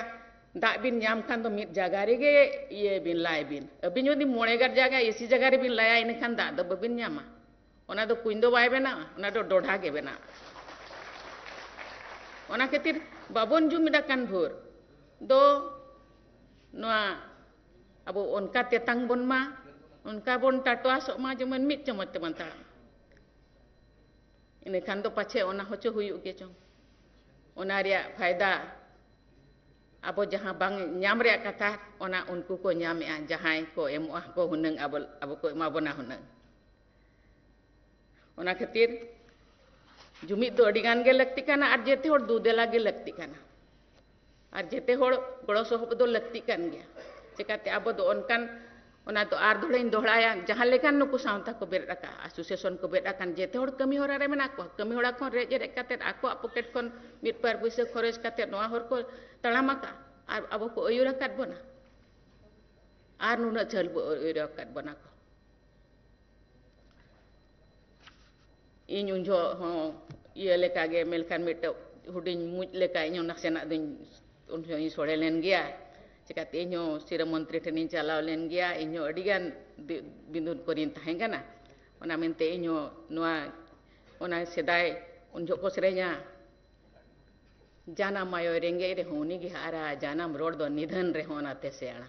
ᱫᱟᱜ ᱵᱤᱱ ᱧᱟᱢ ᱠᱷᱟᱱ ᱫᱚ ᱢᱤᱫ ᱡᱟᱭᱜᱟ ᱨᱮᱜᱮ ᱤᱭᱟᱹᱭ ᱵᱤᱱ, ᱞᱟᱭ ᱵᱤᱱ᱾ ᱟᱹᱵᱤᱱ ᱡᱩᱫᱤ ᱢᱚᱬᱮ ᱜᱟᱨ ᱡᱟᱭᱜᱟ ᱮᱥᱤ ᱡᱟᱭᱜᱟ ᱨᱮᱵᱤᱱ ᱞᱟᱭᱟ, ᱤᱱᱟᱹᱠᱷᱟᱱ ᱫᱟᱜ ᱫᱚ ᱵᱟᱹᱵᱤᱱ ᱧᱟᱢᱟ᱾ ᱚᱱᱟ ᱫᱚ ᱠᱩᱧ ᱫᱚ ᱵᱟᱭ ᱵᱮᱱᱟᱣᱟ, ᱚᱱᱟ ᱫᱚ ᱰᱚᱰᱷᱟ ᱜᱮ ᱵᱮᱱᱟᱣᱟ᱾ ᱚᱱᱟ ᱠᱷᱟᱹᱛᱤᱨ ᱵᱟᱵᱚᱱ ᱡᱩᱢᱤᱫ ᱟᱠᱟᱱ ᱵᱷᱳᱨ ᱫᱚ ᱱᱚᱣᱟ ᱟᱵᱚ ᱚᱱᱠᱟ ᱛᱮᱛᱟᱝ ᱵᱚᱱ ᱢᱟ, ᱚᱱᱠᱟ ᱵᱚᱱ ᱴᱟᱴᱣᱟᱥᱚᱜ ᱢᱟ, ᱡᱮᱢᱚᱱ ᱢᱤᱫ ᱪᱟᱢᱚᱪ ᱛᱮᱵᱚᱱ ᱛᱟᱲᱟᱢ᱾ ᱤᱱᱟᱹᱠᱷᱟᱱ ᱫᱚ ᱯᱟᱪᱷᱮ ᱚᱱᱟ ᱦᱚᱪᱚ ᱦᱩᱭᱩᱜ ᱜᱮ ᱪᱚᱝ᱾ ᱚᱱᱟ ᱨᱮᱭᱟᱜ ᱯᱷᱟᱭᱫᱟ ᱟᱵᱚ ᱡᱟᱦᱟᱸ ᱵᱟᱝ ᱧᱟᱢ ᱨᱮᱭᱟᱜ ᱠᱟᱛᱷᱟ, ᱚᱱᱟ ᱩᱱᱠᱩ ᱠᱚ ᱧᱟᱢᱮᱜᱼᱟ, ᱡᱟᱦᱟᱸᱭ ᱠᱚ ᱮᱢᱚᱜᱼᱟ ᱠᱚ ᱦᱩᱱᱟᱹᱝ, ᱟᱵᱚ, ᱟᱵᱚ ᱠᱚ ᱮᱢᱟ ᱵᱚᱱᱟ ᱦᱩᱱᱟᱹᱝ᱾ ᱚᱱᱟ ᱠᱷᱟᱹᱛᱤᱨ ᱡᱩᱢᱤᱫ ᱫᱚ ᱟᱹᱰᱤ ᱜᱟᱱ ᱜᱮ ᱞᱟᱹᱠᱛᱤ ᱠᱟᱱᱟ ᱟᱨ ᱡᱮᱛᱮ ᱦᱚᱲ ᱫᱩ ᱫᱮᱞᱟ ᱜᱮ ᱞᱟᱹᱠᱛᱤ ᱠᱟᱱᱟ᱾ ᱟᱨ ᱡᱮᱛᱮ ᱦᱚᱲ ᱜᱚᱲᱚ ᱥᱚᱦᱚᱯᱚᱫ ᱫᱚ ᱞᱟᱹᱠᱛᱤ ᱠᱟᱱ ᱜᱮᱭᱟ᱾ ᱪᱮᱠᱟᱛᱮ ᱟᱵᱚ ᱫᱚ ᱚᱱᱠᱟᱱ, ᱚᱱᱟ ᱫᱚ ᱟᱨ ᱫᱚᱦᱲᱟᱧ ᱫᱚᱦᱲᱟᱭᱟ, ᱡᱟᱦᱟᱸ ᱞᱮᱠᱟᱱ ᱱᱩᱠᱩ ᱥᱟᱶᱛᱟ ᱠᱚ ᱵᱮᱨᱮᱫ ᱟᱠᱟᱫ, ᱟᱥᱳᱥᱤᱭᱮᱥᱚᱱ ᱠᱚ ᱵᱮᱨᱮᱫ ᱟᱠᱟᱱ, ᱡᱮᱛᱮ ᱦᱚᱲ ᱠᱟᱹᱢᱤ ᱦᱚᱨᱟ ᱨᱮ ᱢᱮᱱᱟᱜ ᱠᱚᱣᱟ᱾ ᱠᱟᱹᱢᱤ ᱦᱚᱨᱟ ᱠᱷᱚᱱ ᱨᱮᱡ ᱨᱮᱡ ᱠᱟᱛᱮᱫ ᱟᱠᱚᱣᱟᱜ ᱯᱚᱠᱮᱴ ᱠᱷᱚᱱ ᱢᱤᱫ ᱵᱟᱨ ᱯᱩᱭᱥᱟᱹ ᱠᱷᱚᱨᱚᱪ ᱠᱟᱛᱮᱫ ᱱᱚᱣᱟ ᱦᱚᱨ ᱠᱚ ᱛᱟᱲᱟᱢ ᱟᱠᱟᱫ ᱟᱨ ᱟᱵᱚ ᱠᱚ ᱟᱹᱭᱩᱨ ᱟᱠᱟᱫ ᱵᱚᱱᱟ᱾ ᱟᱨ ᱱᱩᱱᱟᱹᱜ ᱡᱷᱟᱹᱞ ᱵᱚ ᱟᱹᱭᱩᱨ ᱟᱠᱟᱫ ᱵᱚᱱᱟ ᱠᱚ᱾ ᱤᱧ ᱩᱱ ᱡᱚᱦᱚᱜ ᱦᱚᱸ ᱤᱭᱟᱹ ᱞᱮᱠᱟ ᱜᱮ, ᱢᱮᱱᱠᱷᱟᱱ ᱢᱤᱫᱴᱮᱡ ᱦᱩᱰᱤᱧ ᱢᱩᱡ ᱞᱮᱠᱟ ᱤᱧ ᱦᱚᱸ ᱱᱟᱥᱮᱱᱟᱜ ᱫᱚᱧ, ᱩᱱ ᱡᱚᱦᱚᱜ ᱤᱧ ᱥᱚᱲᱮ ᱞᱮᱱ ᱜᱮᱭᱟ᱾ ᱪᱤᱠᱟᱹᱛᱮ ᱤᱧ ᱦᱚᱸ ᱥᱤᱨᱟᱹ ᱢᱚᱱᱛᱨᱤ ᱴᱷᱮᱱᱤᱧ ᱪᱟᱞᱟᱣ ᱞᱮᱱ ᱜᱮᱭᱟ, ᱤᱧ ᱦᱚᱸ ᱟᱹᱰᱤ ᱜᱟᱱ ᱵᱤ-, ᱵᱤᱸᱫᱩᱱ ᱠᱚᱨᱮᱧ ᱛᱟᱦᱮᱸ ᱠᱟᱱᱟ᱾ ᱚᱱᱟ ᱢᱮᱱᱛᱮ ᱤᱧ ᱦᱚᱸ ᱱᱚᱣᱟ, ᱚᱱᱟ ᱥᱮᱫᱟᱭ ᱩᱱ ᱡᱚᱦᱚᱜ ᱠᱚ ᱥᱮᱨᱮᱧᱟ, "ᱡᱟᱱᱟᱢ ᱟᱭᱳᱭ ᱨᱮᱸᱜᱮᱡ ᱨᱮᱦᱚᱸ ᱩᱱᱤ ᱜᱮ ᱦᱟᱨᱟ, ᱡᱟᱱᱟᱢ ᱨᱚᱲ ᱫᱚ ᱱᱤᱫᱷᱟᱹᱱ ᱨᱮᱦᱚᱸ ᱚᱱᱟᱛᱮ ᱥᱮᱬᱟ᱾"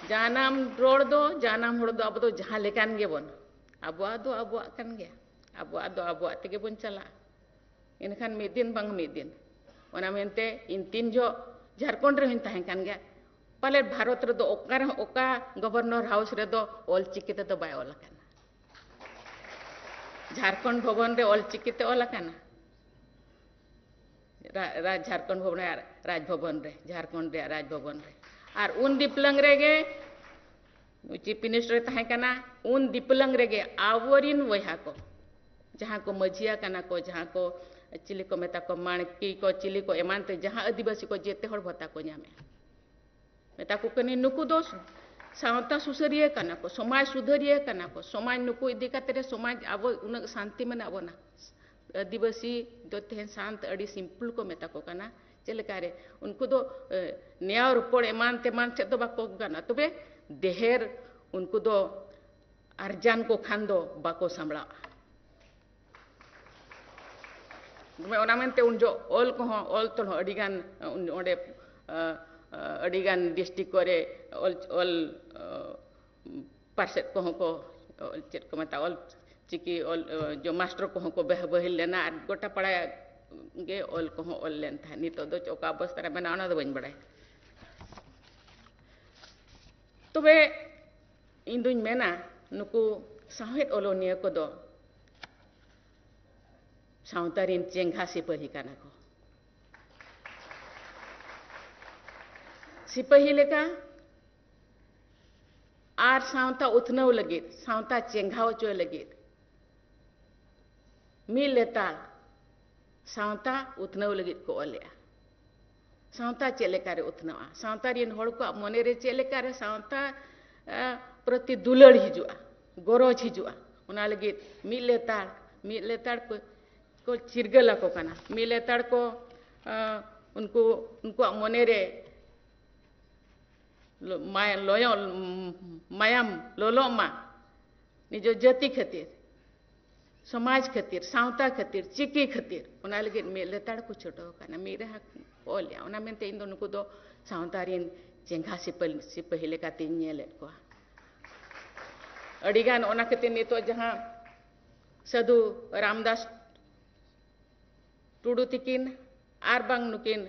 ᱡᱟᱱᱟᱢ ᱨᱚᱲ ᱫᱚ, ᱡᱟᱱᱟᱢ ᱦᱚᱲ ᱫᱚ ᱟᱵᱚ ᱫᱚ ᱡᱟᱦᱟᱸ ᱞᱮᱠᱟᱱ ᱜᱮᱵᱚᱱ, ᱟᱵᱚᱣᱟᱜ ᱫᱚ ᱟᱵᱚᱣᱟᱜ ᱠᱟᱱ ᱜᱮᱭᱟ, ᱟᱵᱚᱣᱟᱜ ᱫᱚ ᱟᱵᱚᱣᱟᱜ ᱛᱮᱜᱮ ᱵᱚᱱ ᱪᱟᱞᱟᱜᱼᱟ᱾ ᱮᱱᱠᱷᱟᱱ ᱢᱤᱫ ᱫᱤᱱ ᱵᱟᱝ ᱢᱤᱫ ᱫᱤᱱ, ᱚᱱᱟ ᱢᱮᱱᱛᱮ ᱤᱧ ᱛᱤᱱ ᱡᱚᱦᱚᱜ ᱡᱷᱟᱲᱠᱷᱚᱸᱰ ᱨᱮᱦᱚᱸᱧ ᱛᱟᱦᱮᱸ ᱠᱟᱱ ᱜᱮᱭᱟ, ᱯᱟᱞᱮᱫ ᱵᱷᱟᱨᱚᱛ ᱨᱮᱫᱚ ᱚᱠᱟ ᱨᱮᱦᱚᱸ, ᱚᱠᱟ ᱜᱚᱵᱷᱚᱨᱱᱚᱨ ᱦᱟᱣᱩᱥ ᱨᱮᱫᱚ ᱚᱞ ᱪᱤᱠᱤ ᱛᱮᱫᱚ ᱵᱟᱭ ᱚᱞ ᱟᱠᱟᱱᱟ᱾ ᱡᱷᱟᱲᱠᱷᱚᱸᱰ ᱵᱷᱚᱵᱚᱱ ᱨᱮ ᱚᱞ ᱪᱤᱠᱤ ᱛᱮ ᱚᱞ ᱟᱠᱟᱱᱟ᱾ ᱨᱟ-, ᱨᱟᱡᱽ, ᱡᱷᱟᱲᱠᱷᱚᱸᱰ ᱵᱷᱚᱵᱚᱱ ᱨᱮ, ᱨᱟᱡᱽ ᱵᱷᱚᱵᱚᱱ ᱨᱮ, ᱡᱷᱟᱲᱠᱷᱚᱸᱰ ᱨᱮᱭᱟᱜ ᱨᱟᱡᱽ ᱵᱷᱚᱵᱚᱱ ᱨᱮ᱾ ᱟᱨ ᱩᱱ ᱫᱤᱯᱞᱟᱹᱝ ᱨᱮᱜᱮ ᱱᱩᱭ ᱪᱤᱯ ᱢᱤᱱᱤᱥᱴᱟᱨᱮ ᱛᱟᱦᱮᱸ ᱠᱟᱱᱟ, ᱩᱱ ᱫᱤᱯᱞᱟᱹᱝ ᱨᱮᱜᱮ ᱟᱵᱚᱨᱤᱱ ᱵᱚᱭᱦᱟ ᱠᱚ, ᱡᱟᱦᱟᱸ ᱠᱚ ᱢᱟᱹᱡᱷᱤᱭᱟ ᱠᱟᱱᱟ ᱠᱚ, ᱡᱟᱦᱟᱸ ᱠᱚ ᱪᱤᱞᱤ ᱠᱚ ᱢᱮᱛᱟ ᱠᱚ, ᱢᱟᱬᱠᱤ ᱠᱚ, ᱪᱤᱞᱤ ᱠᱚ ᱮᱢᱟᱱ ᱛᱮ, ᱡᱟᱦᱟᱸ ᱟᱹᱫᱤᱵᱟᱹᱥᱤ ᱠᱚ ᱡᱮᱛᱮ ᱦᱚᱲ ᱵᱷᱟᱛᱟ ᱠᱚ ᱧᱟᱢᱮᱜᱼᱟ᱾ ᱢᱮᱛᱟ ᱠᱚ ᱠᱟᱹᱱᱟᱹᱧ, ᱱᱩᱠᱩ ᱫᱚ ᱥᱟᱶᱛᱟ ᱥᱩᱥᱟᱹᱨᱤᱭᱟᱹ ᱠᱟᱱᱟ ᱠᱚ, ᱥᱚᱢᱟᱡᱽ ᱥᱩᱫᱷᱟᱹᱨᱤᱭᱟᱹ ᱠᱟᱱᱟ ᱠᱚ, ᱥᱚᱢᱟᱡᱽ ᱱᱩᱠᱩ ᱤᱫᱤ ᱠᱟᱛᱮ ᱨᱮ ᱥᱚᱢᱟᱡᱽ ᱟᱵᱚ ᱩᱱᱟᱹᱜ ᱥᱟᱱᱛᱤ ᱢᱮᱱᱟᱜ ᱵᱚᱱᱟ᱾ ᱟᱹᱫᱤᱵᱟᱹᱥᱤ ᱫᱚ ᱛᱮᱦᱮᱧ ᱥᱟᱱᱛ ᱟᱹᱰᱤ simple ᱠᱚ ᱢᱮᱛᱟ ᱠᱚ ᱠᱟᱱᱟ᱾ ᱪᱮᱫ ᱞᱮᱠᱟ ᱨᱮ? ᱩᱱᱠᱩ ᱫᱚ, ᱮ, ᱱᱮᱭᱟᱣ ᱨᱚᱯᱚᱲ ᱮᱢᱟᱱ ᱛᱮᱢᱟᱱ ᱪᱮᱫ ᱫᱚ ᱵᱟᱠᱚ ᱜᱟᱱᱟ, ᱛᱚᱵᱮ ᱰᱮᱦᱮᱨ ᱩᱱᱠᱩ ᱫᱚ ᱟᱨᱡᱟᱱ ᱠᱚ ᱠᱷᱟᱱ ᱫᱚ ᱵᱟᱠᱚ ᱥᱟᱢᱵᱲᱟᱜᱼᱟ᱾ ᱛᱚᱵᱮ ᱚᱱᱟ ᱢᱮᱱᱛᱮ ᱩᱱ ᱡᱚᱦᱚᱜ ᱚᱞ ᱠᱚᱦᱚᱸ, ᱚᱞ ᱛᱚᱞ ᱦᱚᱸ ᱟᱹᱰᱤᱜᱟᱱ, ᱚᱸᱰᱮ, ᱟ, ᱟ, ᱟᱹᱰᱤᱜᱟᱱ district ᱠᱚᱨᱮ ᱚᱞ, ᱚᱞ, ᱟ, ᱯᱟᱨᱥᱮᱫ ᱠᱚᱦᱚᱸ ᱠᱚ, ᱪᱮᱫ ᱠᱚ ᱢᱮᱛᱟᱜᱼᱟ, ᱚᱞ ᱪᱤᱠᱤ ᱚᱞ, ᱡᱚ ᱢᱟᱥᱴᱟᱨ ᱠᱚᱦᱚᱸ ᱠᱚ ᱵᱮᱦ-, ᱵᱟᱹᱦᱤᱞ ᱞᱮᱱᱟ ᱟᱨ ᱜᱚᱴᱟ ᱯᱟᱲᱟ ᱜᱮ ᱚᱞ ᱠᱚᱦᱚᱸ ᱚᱞ ᱞᱮᱱ ᱛᱟᱦᱮᱸᱫ᱾ ᱱᱤᱛᱚᱜ ᱫᱚ ᱚᱠᱟ ᱚᱵᱚᱥᱛᱟ ᱨᱮ ᱢᱮᱱᱟᱜᱼᱟ, ᱚᱱᱟ ᱫᱚ ᱵᱟᱹᱧ ᱵᱟᱲᱟᱭᱟ᱾ ᱛᱚᱵᱮ ᱤᱧ ᱫᱩᱧ ᱢᱮᱱᱟ, ᱱᱩᱠᱩ ᱥᱟᱶᱦᱮᱫ ᱚᱞᱚᱱᱤᱭᱟᱹ ᱠᱚᱫᱚ ᱥᱟᱶᱛᱟ ᱨᱮᱱ ᱪᱮᱸᱜᱷᱟ ᱥᱤᱯᱟᱹᱦᱤ ᱠᱟᱱᱟ ᱠᱚ᱾ ᱥᱤᱯᱟᱹᱦᱤ ᱞᱮᱠᱟ ᱟᱨ ᱥᱟᱶᱛᱟ ᱩᱛᱱᱟᱹᱣ ᱞᱟᱹᱜᱤᱫ, ᱥᱟᱶᱛᱟ ᱪᱮᱸᱜᱷᱟᱣ ᱦᱚᱪᱚᱭ ᱞᱟᱹᱜᱤᱫ ᱢᱤᱫ ᱞᱮᱛᱟᱲ ᱥᱟᱶᱛᱟ ᱩᱛᱱᱟᱹᱣ ᱞᱟᱹᱜᱤᱫ ᱠᱚ ᱚᱞᱮᱜᱼᱟ᱾ ᱥᱟᱶᱛᱟ ᱪᱮᱫ ᱞᱮᱠᱟᱨᱮ ᱩᱛᱱᱟᱹᱜᱼᱟ, ᱥᱟᱶᱛᱟ ᱨᱮᱱ ᱦᱚᱲ ᱠᱚᱣᱟᱜ ᱢᱚᱱᱮᱨᱮ ᱪᱮᱫ ᱞᱮᱠᱟᱨᱮ ᱥᱟᱶᱛᱟ, ᱮ, ᱯᱨᱚᱛᱤ ᱫᱩᱞᱟᱹᱲ ᱦᱤᱡᱩᱜᱼᱟ, ᱜᱚᱨᱚᱡᱽ ᱦᱤᱡᱩᱜᱼᱟ, ᱚᱱᱟ ᱞᱟᱹᱜᱤᱫ ᱢᱤᱫ ᱞᱮᱛᱟᱲ, ᱢᱤᱫ ᱞᱮᱛᱟᱲ ᱠᱚ, ᱠᱚ ᱪᱤᱨᱜᱟᱹᱞ ᱟᱠᱚ ᱠᱟᱱᱟ, ᱢᱤᱫ ᱞᱮᱛᱟᱲ ᱠᱚ, ᱮ, ᱩᱱᱠᱩ, ᱩᱱᱠᱩᱣᱟᱜ ᱢᱚᱱᱮᱨᱮ ᱞᱚ-, ᱢᱟᱭ-, ᱞᱚᱭᱚ-, ᱢᱟᱭᱟᱢ ᱞᱚᱞᱚᱜ ᱢᱟ, ᱱᱤᱡᱚ ᱡᱟᱹᱛᱤ ᱠᱷᱟᱹᱛᱤᱨ, ᱥᱚᱢᱟᱡᱽ ᱠᱷᱟᱹᱛᱤᱨ, ᱥᱟᱶᱛᱟ ᱠᱷᱟᱹᱛᱤᱨ, ᱪᱤᱠᱤ ᱠᱷᱟᱹᱛᱤᱨ, ᱚᱱᱟ ᱞᱟᱹᱜᱤᱫ ᱢᱤᱫ ᱞᱮᱛᱟᱲ ᱠᱚ ᱪᱷᱩᱴᱟᱹᱣ ᱟᱠᱟᱱᱟ, ᱢᱤᱫ ᱨᱮᱦᱟ ᱠᱚ ᱚᱞᱮᱜᱼᱟ᱾ ᱚᱱᱟ ᱢᱮᱱᱛᱮ ᱤᱧ ᱫᱚ ᱱᱩᱠᱩ ᱫᱚ ᱥᱟᱶᱛᱟ ᱨᱮᱱ ᱪᱮᱸᱜᱷᱟ ᱥᱤᱯᱟᱹ-, ᱥᱤᱯᱟᱹᱦᱤ ᱞᱮᱠᱟᱛᱤᱧ ᱧᱮᱞᱮᱫ ᱠᱚᱣᱟ᱾ ᱟᱹᱰᱤᱜᱟᱱ ᱚᱱᱟ ᱠᱷᱟᱹᱛᱤᱨ ᱱᱤᱛᱚᱜ ᱡᱟᱦᱟᱸ ᱥᱟᱹᱫᱷᱩ ᱨᱟᱢᱫᱟᱥ ᱴᱩᱰᱩ ᱛᱤᱠᱤᱱ ᱟᱨ ᱵᱟᱝ ᱱᱩᱠᱤᱱ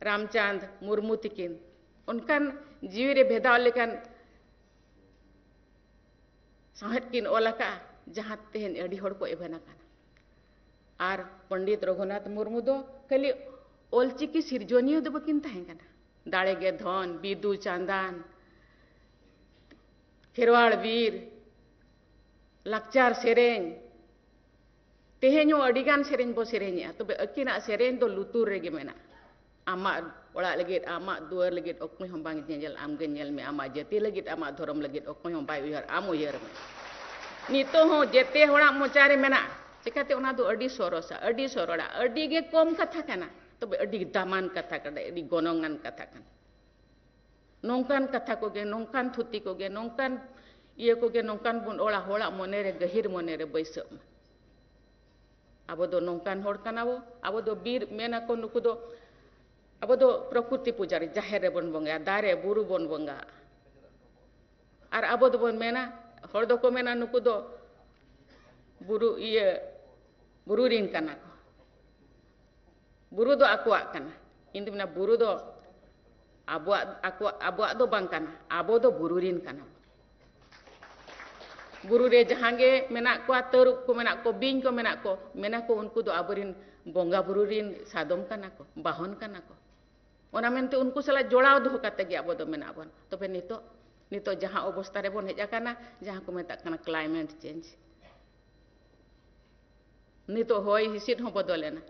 ᱨᱟᱢᱪᱟᱸᱫᱽ ᱢᱩᱨᱢᱩ ᱛᱤᱠᱤᱱ ᱚᱱᱠᱟᱱ ᱡᱤᱣᱤ ᱨᱮ ᱵᱷᱮᱫᱟᱣ ᱞᱮᱠᱟᱱ ᱥᱟᱶᱦᱮᱫ ᱠᱤᱱ ᱚᱞ ᱟᱠᱟᱫᱼᱟ, ᱡᱟᱦᱟᱸ ᱛᱮᱦᱮᱧ ᱟᱹᱰᱤ ᱦᱚᱲ ᱠᱚ ᱮᱵᱷᱮᱱ ᱟᱠᱟᱱᱟ᱾ ᱟᱨ ᱯᱚᱱᱰᱤᱛ ᱨᱚᱜᱷᱩᱱᱟᱛᱷ ᱢᱩᱨᱢᱩ ᱫᱚ ᱠᱷᱟᱹᱞᱤ ᱚᱞᱪᱤᱠᱤ ᱥᱤᱨᱡᱚᱱᱤᱭᱟᱹ ᱫᱚ ᱵᱟᱹᱠᱤᱱ ᱛᱟᱦᱮᱸ ᱠᱟᱱᱟ, ᱫᱟᱲᱮ ᱜᱮ ᱫᱷᱚᱱ, ᱵᱤᱫᱩ ᱪᱟᱸᱫᱟᱱ, ᱠᱷᱮᱨᱣᱟᱲ ᱵᱤᱨ, ᱞᱟᱠᱪᱟᱨ ᱥᱮᱨᱮᱧ, ᱛᱮᱦᱮᱧ ᱦᱚᱸ ᱟᱹᱰᱤ ᱜᱟᱱ ᱥᱮᱨᱮᱧ ᱵᱚ ᱥᱮᱨᱮᱧᱮᱜᱼᱟ, ᱛᱚᱵᱮ ᱟᱹᱠᱤᱱᱟᱜ ᱥᱮᱨᱮᱧ ᱫᱚ ᱞᱩᱛᱩᱨ ᱨᱮᱜᱮ ᱢᱮᱱᱟᱜᱼᱟ᱾ ᱟᱢᱟᱜ ᱚᱲᱟᱜ ᱞᱟᱹᱜᱤᱫ, ᱟᱢᱟᱜ ᱫᱩᱣᱟᱹᱨ ᱞᱟᱹᱜᱤᱫ ᱚᱠᱚᱭ ᱦᱚᱸ ᱵᱟᱝ ᱧᱮᱧᱮᱞ, ᱟᱢᱜᱮ ᱧᱮᱞ ᱢᱮ᱾ ᱟᱢᱟᱜ ᱡᱟᱹᱛᱤ ᱞᱟᱹᱜᱤᱫ, ᱟᱢᱟᱜ ᱫᱷᱚᱨᱚᱢ ᱞᱟᱹᱜᱤᱫ ᱚᱠᱚᱭ ᱦᱚᱸ ᱵᱟᱭ ᱩᱭᱦᱟᱹᱨ, ᱟᱢ ᱩᱭᱦᱟᱹᱨ ᱢᱮ᱾ ᱱᱤᱛᱚᱜ ᱦᱚᱸ ᱡᱮᱛᱮ ᱦᱚᱲᱟᱜ ᱢᱚᱪᱟ ᱨᱮ ᱢᱮᱱᱟᱜᱼᱟ, ᱪᱤᱠᱟᱹᱛᱮ ᱚᱱᱟ ᱫᱚ ᱟᱹᱰᱤ ᱥᱚᱨᱚᱥᱟ, ᱟᱹᱰᱤ ᱥᱚᱨᱚᱲᱟ, ᱟᱹᱰᱤ ᱜᱮ ᱠᱚᱢ ᱠᱟᱛᱷᱟ ᱠᱟᱱᱟ, ᱛᱚᱵᱮ ᱟᱹᱰᱤ ᱫᱟᱢᱟᱱ ᱠᱟᱛᱷᱟ ᱠᱟᱱᱟ, ᱟᱹᱰᱤ ᱜᱚᱱᱚᱝᱟᱱ ᱠᱟᱛᱷᱟ ᱠᱟᱱᱟ᱾ ᱱᱚᱝᱠᱟᱱ ᱠᱟᱛᱷᱟ ᱠᱚᱜᱮ, ᱱᱚᱝᱠᱟᱱ ᱛᱷᱩᱛᱤ ᱠᱚᱜᱮ, ᱱᱚᱝᱠᱟᱱ ᱤᱭᱟᱹ ᱠᱚᱜᱮ, ᱱᱚᱝᱠᱟᱱ ᱵᱚᱱ ᱚᱞᱟ, ᱦᱚᱲᱟᱜ ᱢᱚᱱᱮ ᱨᱮ, ᱜᱟᱹᱦᱤᱨ ᱢᱚᱱᱮ ᱨᱮ ᱵᱟᱹᱭᱥᱟᱹᱜ ᱢᱟ᱾ ᱟᱵᱚ ᱫᱚ ᱱᱚᱝᱠᱟᱱ ᱦᱚᱲ ᱠᱟᱱᱟ ᱵᱚ, ᱟᱵᱚ ᱫᱚ ᱵᱤᱨ, ᱢᱮᱱᱟ ᱠᱚ ᱱᱩᱠᱩ ᱫᱚ, ᱟᱵᱚ ᱫᱚ ᱯᱨᱚᱠᱨᱤᱛᱤ ᱯᱩᱡᱟᱨᱤ, ᱡᱟᱦᱮᱨ ᱨᱮᱵᱚᱱ ᱵᱚᱸᱜᱟᱭᱟ, ᱫᱟᱨᱮ, ᱵᱩᱨᱩ ᱵᱚᱱ ᱵᱚᱸᱜᱟᱜᱼᱟ᱾ ᱟᱨ ᱟᱵᱚ ᱫᱚᱵᱚᱱ ᱢᱮᱱᱟ, ᱦᱚᱲ ᱫᱚᱠᱚ ᱢᱮᱱᱟ ᱱᱩᱠᱩ ᱫᱚ ᱵᱩᱨᱩ, ᱤᱭᱟᱹ, ᱵᱩᱨᱩ ᱨᱤᱱ ᱠᱟᱱᱟ ᱠᱚ᱾ ᱵᱩᱨᱩ ᱫᱚ ᱟᱠᱚᱣᱟᱜ ᱠᱟᱱᱟ᱾ ᱤᱧ ᱫᱚ ᱢᱮᱱᱟ, ᱵᱩᱨᱩ ᱫᱚ ᱟᱵᱚᱣᱟᱜ, ᱟᱠᱚᱣᱟᱜ, ᱟᱵᱚᱣᱟᱜ ᱫᱚ ᱵᱟᱝ ᱠᱟᱱᱟ᱾ ᱟᱵᱚ ᱫᱚ ᱵᱩᱨᱩ ᱨᱤᱱ ᱠᱟᱱᱟ ᱵᱚᱱ᱾ ᱵᱩᱨᱩ ᱨᱮ ᱡᱟᱦᱟᱸ ᱜᱮ ᱢᱮᱱᱟᱜ ᱠᱚᱣᱟ, ᱛᱟᱹᱨᱩᱵ ᱠᱚ ᱢᱮᱱᱟᱜ ᱠᱚ, ᱵᱤᱧ ᱠᱚ ᱢᱮᱱᱟᱜ ᱠᱚ, ᱢᱮᱱᱟ ᱠᱚ ᱩᱱᱠᱩ ᱫᱚ ᱟᱵᱚᱨᱤᱱ ᱵᱚᱸᱜᱟ ᱵᱩᱨᱩ ᱨᱤᱱ ᱥᱟᱫᱚᱢ ᱠᱟᱱᱟ ᱠᱚ, ᱵᱟᱦᱚᱱ ᱠᱟᱱᱟ ᱠᱚ᱾ ᱚᱱᱟ ᱢᱮᱱᱛᱮ ᱩᱱᱠᱩ ᱥᱟᱞᱟᱜ ᱡᱚᱲᱟᱣ ᱫᱚᱦᱚ ᱠᱟᱛᱮ ᱜᱮ ᱟᱵᱚ ᱫᱚ ᱢᱮᱱᱟᱜ ᱵᱚᱱ᱾ ᱛᱚᱵᱮ ᱱᱤᱛᱚᱜ, ᱱᱤᱛᱚᱜ ᱡᱟᱦᱟᱸ ᱚᱵᱚᱥᱛᱟ ᱨᱮᱵᱚᱱ ᱦᱮᱡ ᱟᱠᱟᱱᱟ, ᱡᱟᱦᱟᱸ ᱠᱚ ᱢᱮᱛᱟᱜ ᱠᱟᱱᱟ climate change, ᱱᱤᱛᱚᱜ ᱦᱚᱭ ᱦᱤᱸᱥᱤᱫ ᱦᱚᱸ ᱵᱚᱫᱚᱞ ᱮᱱᱟ᱾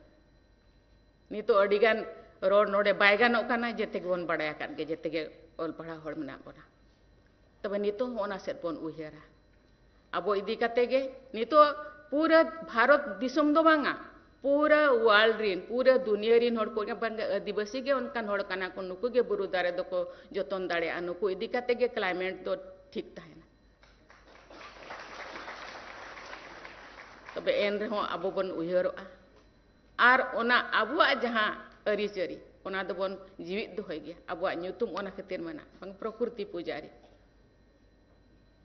ᱱᱤᱛᱚᱜ ᱟᱹᱰᱤ ᱜᱟᱱ ᱨᱚᱲ ᱱᱚᱰᱮ ᱵᱟᱭ ᱜᱟᱱᱚᱜ ᱠᱟᱱᱟ, ᱡᱮᱛᱮ ᱜᱮᱵᱚᱱ ᱵᱟᱲᱟᱭ ᱟᱠᱟᱫ ᱜᱮ, ᱡᱮᱛᱮ ᱜᱮ ᱚᱞ ᱯᱟᱲᱦᱟᱣ ᱦᱚᱲ ᱢᱮᱱᱟᱜ ᱵᱚᱱᱟ᱾ ᱛᱚᱵᱮ ᱱᱤᱛᱚᱜ ᱦᱚᱸ ᱚᱱᱟ ᱥᱮᱫ ᱵᱚᱱ ᱩᱭᱦᱟᱹᱨᱟ᱾ ᱟᱵᱚ ᱤᱫᱤ ᱠᱟᱛᱮ ᱜᱮ ᱱᱤᱛᱚᱜ ᱯᱩᱨᱟᱹ ᱵᱷᱟᱨᱚᱛ ᱫᱤᱥᱚᱢ ᱫᱚ ᱵᱟᱝᱟ, ᱯᱩᱨᱟᱹ world ᱨᱤᱱ, ᱯᱩᱨᱟᱹ ᱫᱩᱱᱤᱭᱟᱹ ᱨᱤᱱ ᱦᱚᱲ ᱠᱚ, ᱵᱟᱝ, ᱟᱹᱫᱤᱵᱟᱹᱥᱤ ᱜᱮ ᱚᱱᱠᱟᱱ ᱦᱚᱲ ᱠᱟᱱᱟ ᱠᱚ, ᱱᱩᱠᱩ ᱜᱮ ᱵᱩᱨᱩ ᱫᱟᱨᱮ ᱫᱚᱠᱚ ᱡᱚᱛᱚᱱ ᱫᱟᱲᱮᱭᱟᱜᱼᱟ, ᱱᱩᱠᱩ ᱤᱫᱤ ᱠᱟᱛᱮ ᱜᱮ climate ᱫᱚ ᱴᱷᱤᱠ ᱛᱟᱦᱮᱱᱟ᱾ ᱛᱚᱵᱮ ᱮᱱ ᱨᱮᱦᱚᱸ ᱟᱵᱚ ᱵᱚᱱ ᱩᱭᱦᱟᱹᱨᱚᱜᱼᱟ᱾ ᱟᱨ ᱚᱱᱟ ᱟᱵᱚᱣᱟᱜ ᱡᱟᱦᱟᱸ ᱟᱹᱨᱤᱪᱟᱹᱞᱤ, ᱚᱱᱟ ᱫᱚᱵᱚᱱ ᱡᱤᱣᱤᱫ ᱫᱚᱦᱚᱭ ᱜᱮᱭᱟ᱾ ᱟᱵᱚᱣᱟᱜ ᱧᱩᱛᱩᱢ ᱚᱱᱟ ᱠᱷᱟᱹᱛᱤᱨ ᱢᱮᱱᱟᱜᱼᱟ, ᱵᱟᱝ, ᱯᱨᱚᱠᱨᱤᱛᱤ ᱯᱩᱡᱟᱨᱤ᱾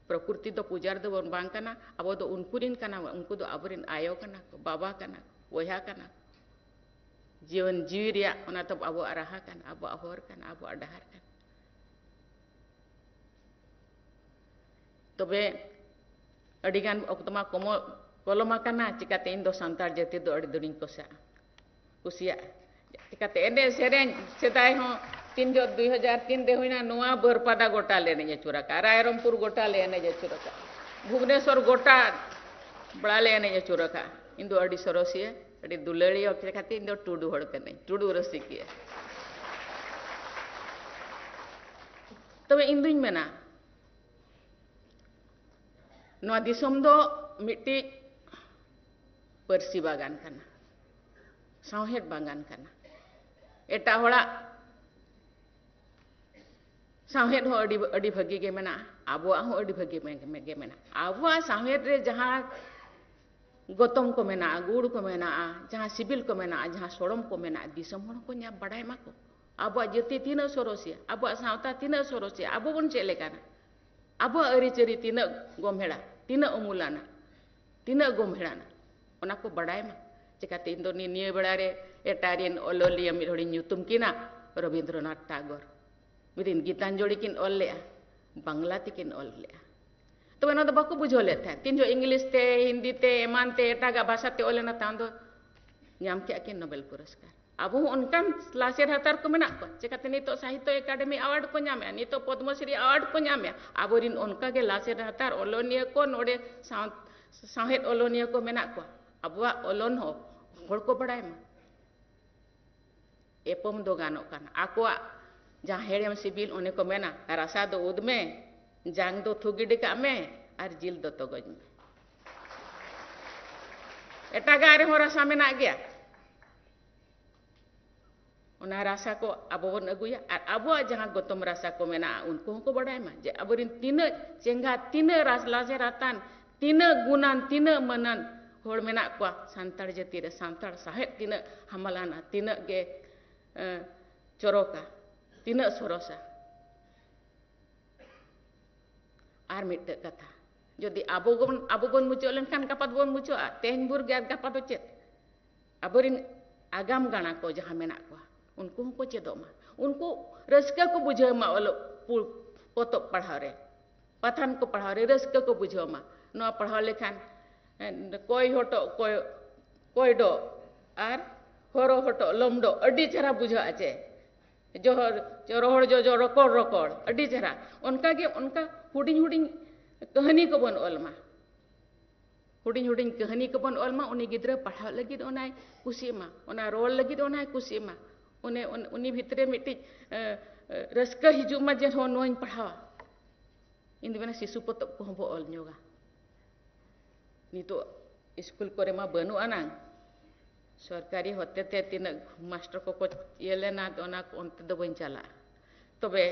ᱯᱨᱚᱠᱨᱤᱛᱤ ᱫᱚ ᱯᱩᱡᱟᱨᱤ ᱫᱚᱵᱚᱱ ᱵᱟᱝ ᱠᱟᱱᱟ, ᱟᱵᱚ ᱫᱚ ᱩᱱᱠᱩ ᱨᱤᱱ ᱠᱟᱱᱟ ᱵᱚᱱ, ᱩᱱᱠᱩ ᱫᱚ ᱟᱵᱚᱨᱮᱱ ᱟᱭᱳ ᱠᱟᱱᱟ ᱠᱚ, ᱵᱟᱵᱟ ᱠᱟᱱᱟ ᱠᱚ, ᱵᱚᱭᱦᱟ ᱠᱟᱱᱟ ᱠᱚ᱾ ᱡᱤᱭᱚᱱ ᱡᱤᱣᱤ ᱨᱮᱭᱟᱜ ᱚᱱᱟ ᱫᱚ ᱟᱵᱚᱣᱟᱜ ᱨᱟᱦᱟ ᱠᱟᱱᱟ, ᱟᱵᱚᱣᱟᱜ ᱦᱚᱨ ᱠᱟᱱᱟ, ᱟᱵᱚᱣᱟᱜ ᱰᱟᱦᱟᱨ ᱠᱟᱱᱟ᱾ ᱛᱚᱵᱮ ᱟᱹᱰᱤᱜᱟᱱ ᱚᱠᱛᱚ ᱢᱟ ᱠᱚᱢᱚ-, ᱯᱚᱞᱚᱢ ᱟᱠᱟᱱᱟ, ᱪᱤᱠᱟᱹᱛᱮ ᱤᱧ ᱫᱚ ᱥᱟᱱᱛᱟᱲ ᱡᱟᱹᱛᱤ ᱫᱚ ᱟᱹᱰᱤ ᱡᱳᱨᱤᱧ ᱠᱩᱥᱤᱭᱟᱜᱼᱟ, ᱠᱩᱥᱤᱭᱟᱜᱼᱟ᱾ ᱪᱤᱠᱟᱹᱛᱮ ᱮᱱᱮᱡ ᱥᱮᱨᱮᱧ ᱥᱮᱫᱟᱭ ᱦᱚᱸ ᱛᱤᱱ ᱡᱚᱦᱚᱜ ᱫᱩᱭ ᱦᱟᱡᱟᱨ ᱛᱤᱱ ᱨᱮ ᱦᱩᱭᱱᱟ, ᱱᱚᱣᱟ ᱵᱟᱹᱨᱯᱟᱫᱟ ᱜᱚᱴᱟ ᱞᱮ ᱮᱱᱮᱡ ᱟᱹᱪᱩᱨ ᱟᱠᱟᱫᱼᱟ, ᱨᱟᱭᱨᱚᱝᱯᱩᱨ ᱜᱚᱴᱟ ᱞᱮ ᱮᱱᱮᱡ ᱟᱹᱪᱩᱨ ᱟᱠᱟᱫᱼᱟ, ᱵᱷᱩᱵᱽᱱᱮᱥᱚᱨ ᱜᱚᱴᱟ ᱵᱟᱲᱟ ᱞᱮ ᱮᱱᱮᱡ ᱟᱹᱪᱩᱨ ᱟᱠᱟᱫᱼᱟ᱾ ᱤᱧ ᱫᱚ ᱟᱹᱰᱤ ᱥᱚᱨᱚᱥᱤᱭᱟᱹ, ᱟᱹᱰᱤ ᱫᱩᱞᱟᱹᱲᱤᱭᱟᱹ ᱦᱚᱲ ᱠᱟᱛᱮ ᱤᱧ ᱫᱚ ᱴᱩᱰᱩ ᱦᱚᱲ ᱠᱟᱹᱱᱟᱹᱧ, ᱴᱩᱰᱩ ᱨᱩᱥᱤᱠᱤᱭᱟᱹ᱾ ᱛᱚᱵᱮ ᱤᱧ ᱫᱩᱧ ᱢᱮᱱᱟ, ᱱᱚᱣᱟ ᱫᱤᱥᱚᱢ ᱫᱚ ᱢᱤᱫᱴᱤᱡ ᱯᱟᱹᱨᱥᱤ ᱵᱟᱜᱟᱱ ᱠᱟᱱᱟ, ᱥᱟᱶᱦᱮᱫ ᱵᱟᱜᱟᱱ ᱠᱟᱱᱟ᱾ ᱮᱴᱟᱜ ᱦᱚᱲᱟᱜ ᱥᱟᱶᱦᱮᱫ ᱦᱚᱸ ᱟᱹᱰᱤ, ᱟᱹᱰᱤ ᱵᱷᱟᱹᱜᱤ ᱜᱮ ᱢᱮᱱᱟᱜᱼᱟ, ᱟᱵᱚᱣᱟᱜ ᱦᱚᱸ ᱟᱹᱰᱤ ᱵᱷᱟᱹᱜᱤ ᱜᱮ ᱢᱮᱱᱟᱜᱼᱟ᱾ ᱟᱵᱚᱣᱟᱜ ᱥᱟᱶᱦᱮᱫ ᱨᱮ ᱡᱟᱦᱟᱸ ᱜᱚᱛᱚᱢ ᱠᱚ ᱢᱮᱱᱟᱜᱼᱟ, ᱜᱩᱲ ᱠᱚ ᱢᱮᱱᱟᱜᱼᱟ, ᱡᱟᱦᱟᱸ ᱥᱤᱵᱤᱞ ᱠᱚ ᱢᱮᱱᱟᱜᱼᱟ, ᱡᱟᱦᱟᱸ ᱥᱚᱲᱚᱢ ᱠᱚ ᱢᱮᱱᱟᱜᱼᱟ, ᱫᱤᱥᱚᱢ ᱦᱚᱲ ᱠᱚ ᱧᱟᱢ ᱵᱟᱲᱟᱭ ᱢᱟᱠᱚ᱾ ᱟᱵᱚᱣᱟᱜ ᱡᱟᱹᱛᱤ ᱛᱤᱱᱟᱹᱜ ᱥᱚᱨᱚᱥᱤᱭᱟ, ᱟᱵᱚᱣᱟᱜ ᱥᱟᱶᱛᱟ ᱛᱤᱱᱟᱹᱜ ᱥᱚᱨᱚᱥᱤᱭᱟ, ᱟᱵᱚ ᱵᱚᱱ ᱪᱮᱫ ᱞᱮᱠᱟᱱᱟ, ᱟᱵᱚᱣᱟᱜ ᱟᱹᱨᱤᱪᱟᱹᱞᱤ ᱛᱤᱱᱟᱹᱜ ᱜᱚᱢᱦᱮᱲᱟ, ᱛᱤᱱᱟᱹᱜ ᱩᱢᱩᱞᱟᱱᱟ, ᱛᱤᱱᱟᱹᱜ ᱜᱚᱢᱦᱮᱲᱟᱱᱟ, ᱚᱱᱟ ᱠᱚ ᱵᱟᱰᱟᱭ ᱢᱟ᱾ ᱪᱤᱠᱟᱹᱛᱮ ᱤᱧ ᱫᱚ ᱱᱤ-, ᱱᱤᱭᱟᱹ ᱵᱮᱲᱟ ᱨᱮ ᱮᱴᱟᱜ ᱨᱮᱱ ᱚᱞᱚᱞᱤᱭᱟᱹ ᱢᱤᱫ ᱦᱚᱲᱤᱧ ᱧᱩᱛᱩᱢ ᱠᱤᱱᱟ, ᱨᱚᱵᱤᱱᱫᱨᱚᱱᱟᱛᱷ ᱴᱟᱜᱚᱨ᱾ ᱢᱤᱫ ᱫᱤᱱ ᱜᱤᱛᱟᱧᱡᱚᱞᱤ ᱠᱤᱱ ᱚᱞ ᱞᱮᱜᱼᱟ, ᱵᱟᱝᱞᱟ ᱛᱮᱠᱤᱱ ᱚᱞ ᱞᱮᱜᱼᱟ᱾ ᱛᱚᱵᱮ ᱚᱱᱟ ᱫᱚ ᱵᱟᱠᱚ ᱵᱩᱡᱷᱟᱹᱣ ᱞᱮᱫ ᱛᱟᱦᱮᱸᱫ᱾ ᱛᱤᱱ ᱡᱚᱦᱚᱜ ᱤᱝᱞᱤᱥ ᱛᱮ, ᱦᱤᱱᱫᱤ ᱛᱮ, ᱮᱢᱟᱱ ᱛᱮ, ᱮᱴᱟᱜᱟᱜ ᱵᱷᱟᱥᱟ ᱛᱮ ᱚᱞ ᱮᱱᱟ, ᱛᱟᱭᱚᱢ ᱫᱚ ᱧᱟᱢ ᱠᱮᱜᱼᱟ ᱠᱤᱱ ᱱᱳᱵᱮᱞ ᱯᱩᱨᱚᱥᱠᱟᱨ᱾ ᱟᱵᱚ ᱦᱚᱸ ᱚᱱᱠᱟᱱ ᱞᱟᱥᱮᱨ ᱦᱟᱛᱟᱨ ᱠᱚ ᱢᱮᱱᱟᱜ ᱠᱚᱣᱟ᱾ ᱪᱤᱠᱟᱹᱛᱮ ᱱᱤᱛᱚᱜ ᱥᱟᱦᱤᱛᱛᱚ ᱮᱠᱟᱰᱮᱢᱤ ᱟᱣᱟᱨᱰ ᱠᱚ ᱧᱟᱢᱮᱜᱼᱟ, ᱱᱤᱛᱚᱜ ᱯᱚᱫᱽᱢᱚᱥᱨᱤ ᱟᱣᱟᱨᱰ ᱠᱚ ᱧᱟᱢᱮᱜᱼᱟ, ᱟᱵᱚᱨᱤᱱ ᱚᱱᱠᱟ ᱜᱮ ᱞᱟᱥᱮᱨ ᱦᱟᱛᱟᱨ ᱚᱞᱚᱱᱤᱭᱟᱹ ᱠᱚ ᱱᱚᱰᱮ ᱥᱟᱶ-, ᱥᱟᱶᱦᱮᱫ ᱚᱞᱚᱱᱤᱭᱟᱹ ᱠᱚ ᱢᱮᱱᱟᱜ ᱠᱚᱣᱟ᱾ ᱟᱵᱚᱣᱟᱜ ᱚᱞᱚᱱ ᱦᱚᱸ ᱦᱚᱲ ᱠᱚ ᱵᱟᱲᱟᱭ ᱢᱟ᱾ ᱮᱯᱚᱢ ᱫᱚ ᱜᱟᱱᱚᱜ ᱠᱟᱱᱟ᱾ ᱟᱠᱚᱣᱟᱜ ᱡᱟᱦᱟᱸ ᱦᱮᱲᱮᱢ ᱥᱤᱵᱤᱞ, ᱚᱱᱮ ᱠᱚ ᱢᱮᱱᱟ, "ᱨᱟᱥᱟ ᱫᱚ ᱩᱫ ᱢᱮ, ᱡᱟᱝ ᱫᱚ ᱛᱷᱩ ᱜᱤᱰᱤ ᱠᱟᱜ ᱢᱮ, ᱟᱨ ᱡᱤᱞ ᱫᱚ ᱛᱚᱜᱚᱡ ᱢᱮ᱾" ᱮᱴᱟᱜᱟᱜ ᱨᱮᱦᱚᱸ ᱨᱟᱥᱟ ᱢᱮᱱᱟᱜ ᱜᱮᱭᱟ᱾ ᱚᱱᱟ ᱨᱟᱥᱟ ᱠᱚ ᱟᱵᱚ ᱵᱚᱱ ᱟᱹᱜᱩᱭᱟ, ᱟᱨ ᱟᱵᱚᱣᱟᱜ ᱡᱟᱦᱟᱸ ᱜᱚᱛᱚᱢ ᱨᱟᱥᱟ ᱠᱚ ᱢᱮᱱᱟᱜᱼᱟ, ᱩᱱᱠᱩ ᱦᱚᱸᱠᱚ ᱵᱟᱰᱟᱭ ᱢᱟ ᱡᱮ ᱟᱵᱚᱨᱮᱱ ᱛᱤᱱᱟᱹᱜ ᱪᱮᱸᱜᱷᱟ, ᱛᱤᱱᱟᱹᱜ ᱨᱟᱥ-, ᱞᱟᱥᱮᱨ ᱦᱟᱛᱟᱱ, ᱛᱤᱱᱟᱹᱜ ᱜᱩᱱᱟᱱ, ᱛᱤᱱᱟᱹᱜ ᱢᱟᱹᱱᱟᱱ ᱦᱚᱲ ᱢᱮᱱᱟᱜ ᱠᱚᱣᱟ ᱥᱟᱱᱛᱟᱲ ᱡᱟᱹᱛᱤ ᱨᱮ, ᱥᱟᱱᱛᱟᱲ ᱥᱟᱶᱦᱮᱫ ᱛᱤᱱᱟᱹᱜ ᱦᱟᱢᱟᱞᱟᱱᱟ, ᱛᱤᱱᱟᱹᱜ ᱜᱮ, ᱮᱸ, ᱪᱚᱨᱚᱠᱟ, ᱛᱤᱱᱟᱹᱜ ᱥᱚᱨᱚᱥᱟ᱾ ᱟᱨ ᱢᱤᱫᱴᱮᱡ ᱠᱟᱛᱷᱟ, ᱡᱩᱫᱤ ᱟᱵᱚ ᱵᱚᱱ, ᱟᱵᱚ ᱵᱚᱱ ᱢᱩᱪᱟᱹᱫ ᱞᱮᱱᱠᱷᱟᱱ ᱜᱟᱯᱟ ᱫᱚᱵᱚᱱ ᱢᱩᱪᱟᱹᱫᱼᱟ, ᱛᱮᱦᱮᱧ ᱵᱷᱳᱨ ᱜᱮ ᱟᱨ ᱜᱟᱯᱟ ᱫᱚ ᱪᱮᱫ? ᱟᱵᱚᱨᱮᱱ ᱟᱜᱟᱢ ᱜᱟᱬᱟ ᱠᱚ ᱡᱟᱦᱟᱸ ᱢᱮᱱᱟᱜ ᱠᱚᱣᱟ, ᱩᱱᱠᱩ ᱦᱚᱸᱠᱚ ᱪᱮᱫᱚᱜ ᱢᱟ, ᱩᱱᱠᱩ ᱨᱟᱹᱥᱠᱟᱹ ᱠᱚ ᱵᱩᱡᱷᱟᱹᱣ ᱢᱟ ᱚᱞᱚᱜ ᱯᱩ-, ᱯᱚᱛᱚᱵ ᱯᱟᱲᱦᱟᱣ ᱨᱮ, ᱯᱟᱛᱷᱟᱢ ᱠᱚ ᱯᱟᱲᱦᱟᱣ ᱨᱮ ᱨᱟᱹᱥᱠᱟᱹ ᱠᱚ ᱵᱩᱡᱷᱟᱹᱣ ᱢᱟ᱾ ᱱᱚᱣᱟ ᱯᱟᱲᱦᱟᱣ ᱞᱮᱠᱷᱟᱱ, ᱮ, ᱠᱚᱭ ᱦᱚᱴᱚᱜ ᱠᱚᱭ, ᱠᱚᱭᱰᱚᱜ ᱟᱨ ᱦᱚᱨᱚ ᱦᱚᱴᱚᱜ ᱞᱚᱢᱰᱚᱜ ᱟᱹᱰᱤ ᱪᱮᱦᱨᱟ ᱵᱩᱡᱷᱟᱹᱜᱼᱟ ᱪᱮ? ᱡᱚᱦᱚᱨ, ᱨᱚᱦᱚᱲ ᱡᱚᱡᱚ ᱨᱚᱠᱚᱲ ᱨᱚᱠᱚᱲ, ᱟᱹᱰᱤ ᱪᱮᱦᱨᱟ᱾ ᱚᱱᱠᱟ ᱜᱮ, ᱚᱱᱠᱟ ᱦᱩᱰᱤᱧ ᱦᱩᱰᱤᱧ ᱠᱟᱹᱦᱱᱤ ᱠᱚᱵᱚᱱ ᱚᱞ ᱢᱟ᱾ ᱦᱩᱰᱤᱧ ᱦᱩᱰᱤᱧ ᱠᱟᱹᱦᱱᱤ ᱠᱚᱵᱚᱱ ᱚᱞ ᱢᱟ, ᱩᱱᱤ ᱜᱤᱫᱽᱨᱟᱹ ᱯᱟᱲᱦᱟᱣ ᱞᱟᱹᱜᱤᱫ ᱚᱱᱟᱭ ᱠᱩᱥᱤᱜ ᱢᱟ, ᱚᱱᱟ ᱨᱚᱲ ᱞᱟᱹᱜᱤᱫ ᱚᱱᱟᱭ ᱠᱩᱥᱤᱜ ᱢᱟ, ᱩᱱᱤ, ᱩᱱᱤ ᱵᱷᱤᱛᱨᱤ ᱨᱮ ᱢᱤᱫᱴᱤᱡ ᱨᱟᱹᱥᱠᱟᱹ ᱦᱤᱡᱩᱜ ᱢᱟ ᱡᱮ ᱦᱚᱸ ᱱᱚᱣᱟᱧ ᱯᱟᱲᱦᱟᱣᱟ᱾ ᱤᱧ ᱫᱚ ᱢᱮᱱᱟ ᱥᱤᱥᱩ ᱯᱚᱛᱚᱵ ᱠᱚᱦᱚᱸ ᱵᱚ ᱚᱞ ᱧᱚᱜᱟ᱾ ᱱᱤᱛᱚᱜ ᱥᱠᱩᱞ ᱠᱚᱨᱮ ᱢᱟ ᱵᱟᱹᱱᱩᱜ ᱟᱱᱟᱝ, ᱥᱚᱨᱠᱟᱨᱤ ᱦᱚᱛᱮ ᱛᱮ ᱛᱤᱱᱟᱹᱜ ᱢᱟᱥᱴᱟᱨ ᱠᱚᱠᱚ ᱤᱭᱟᱹ ᱞᱮᱱᱟ, ᱚᱱᱟ ᱚᱱᱛᱮ ᱫᱚ ᱵᱟᱹᱧ ᱪᱟᱞᱟᱜᱼᱟ᱾ ᱛᱚᱵᱮ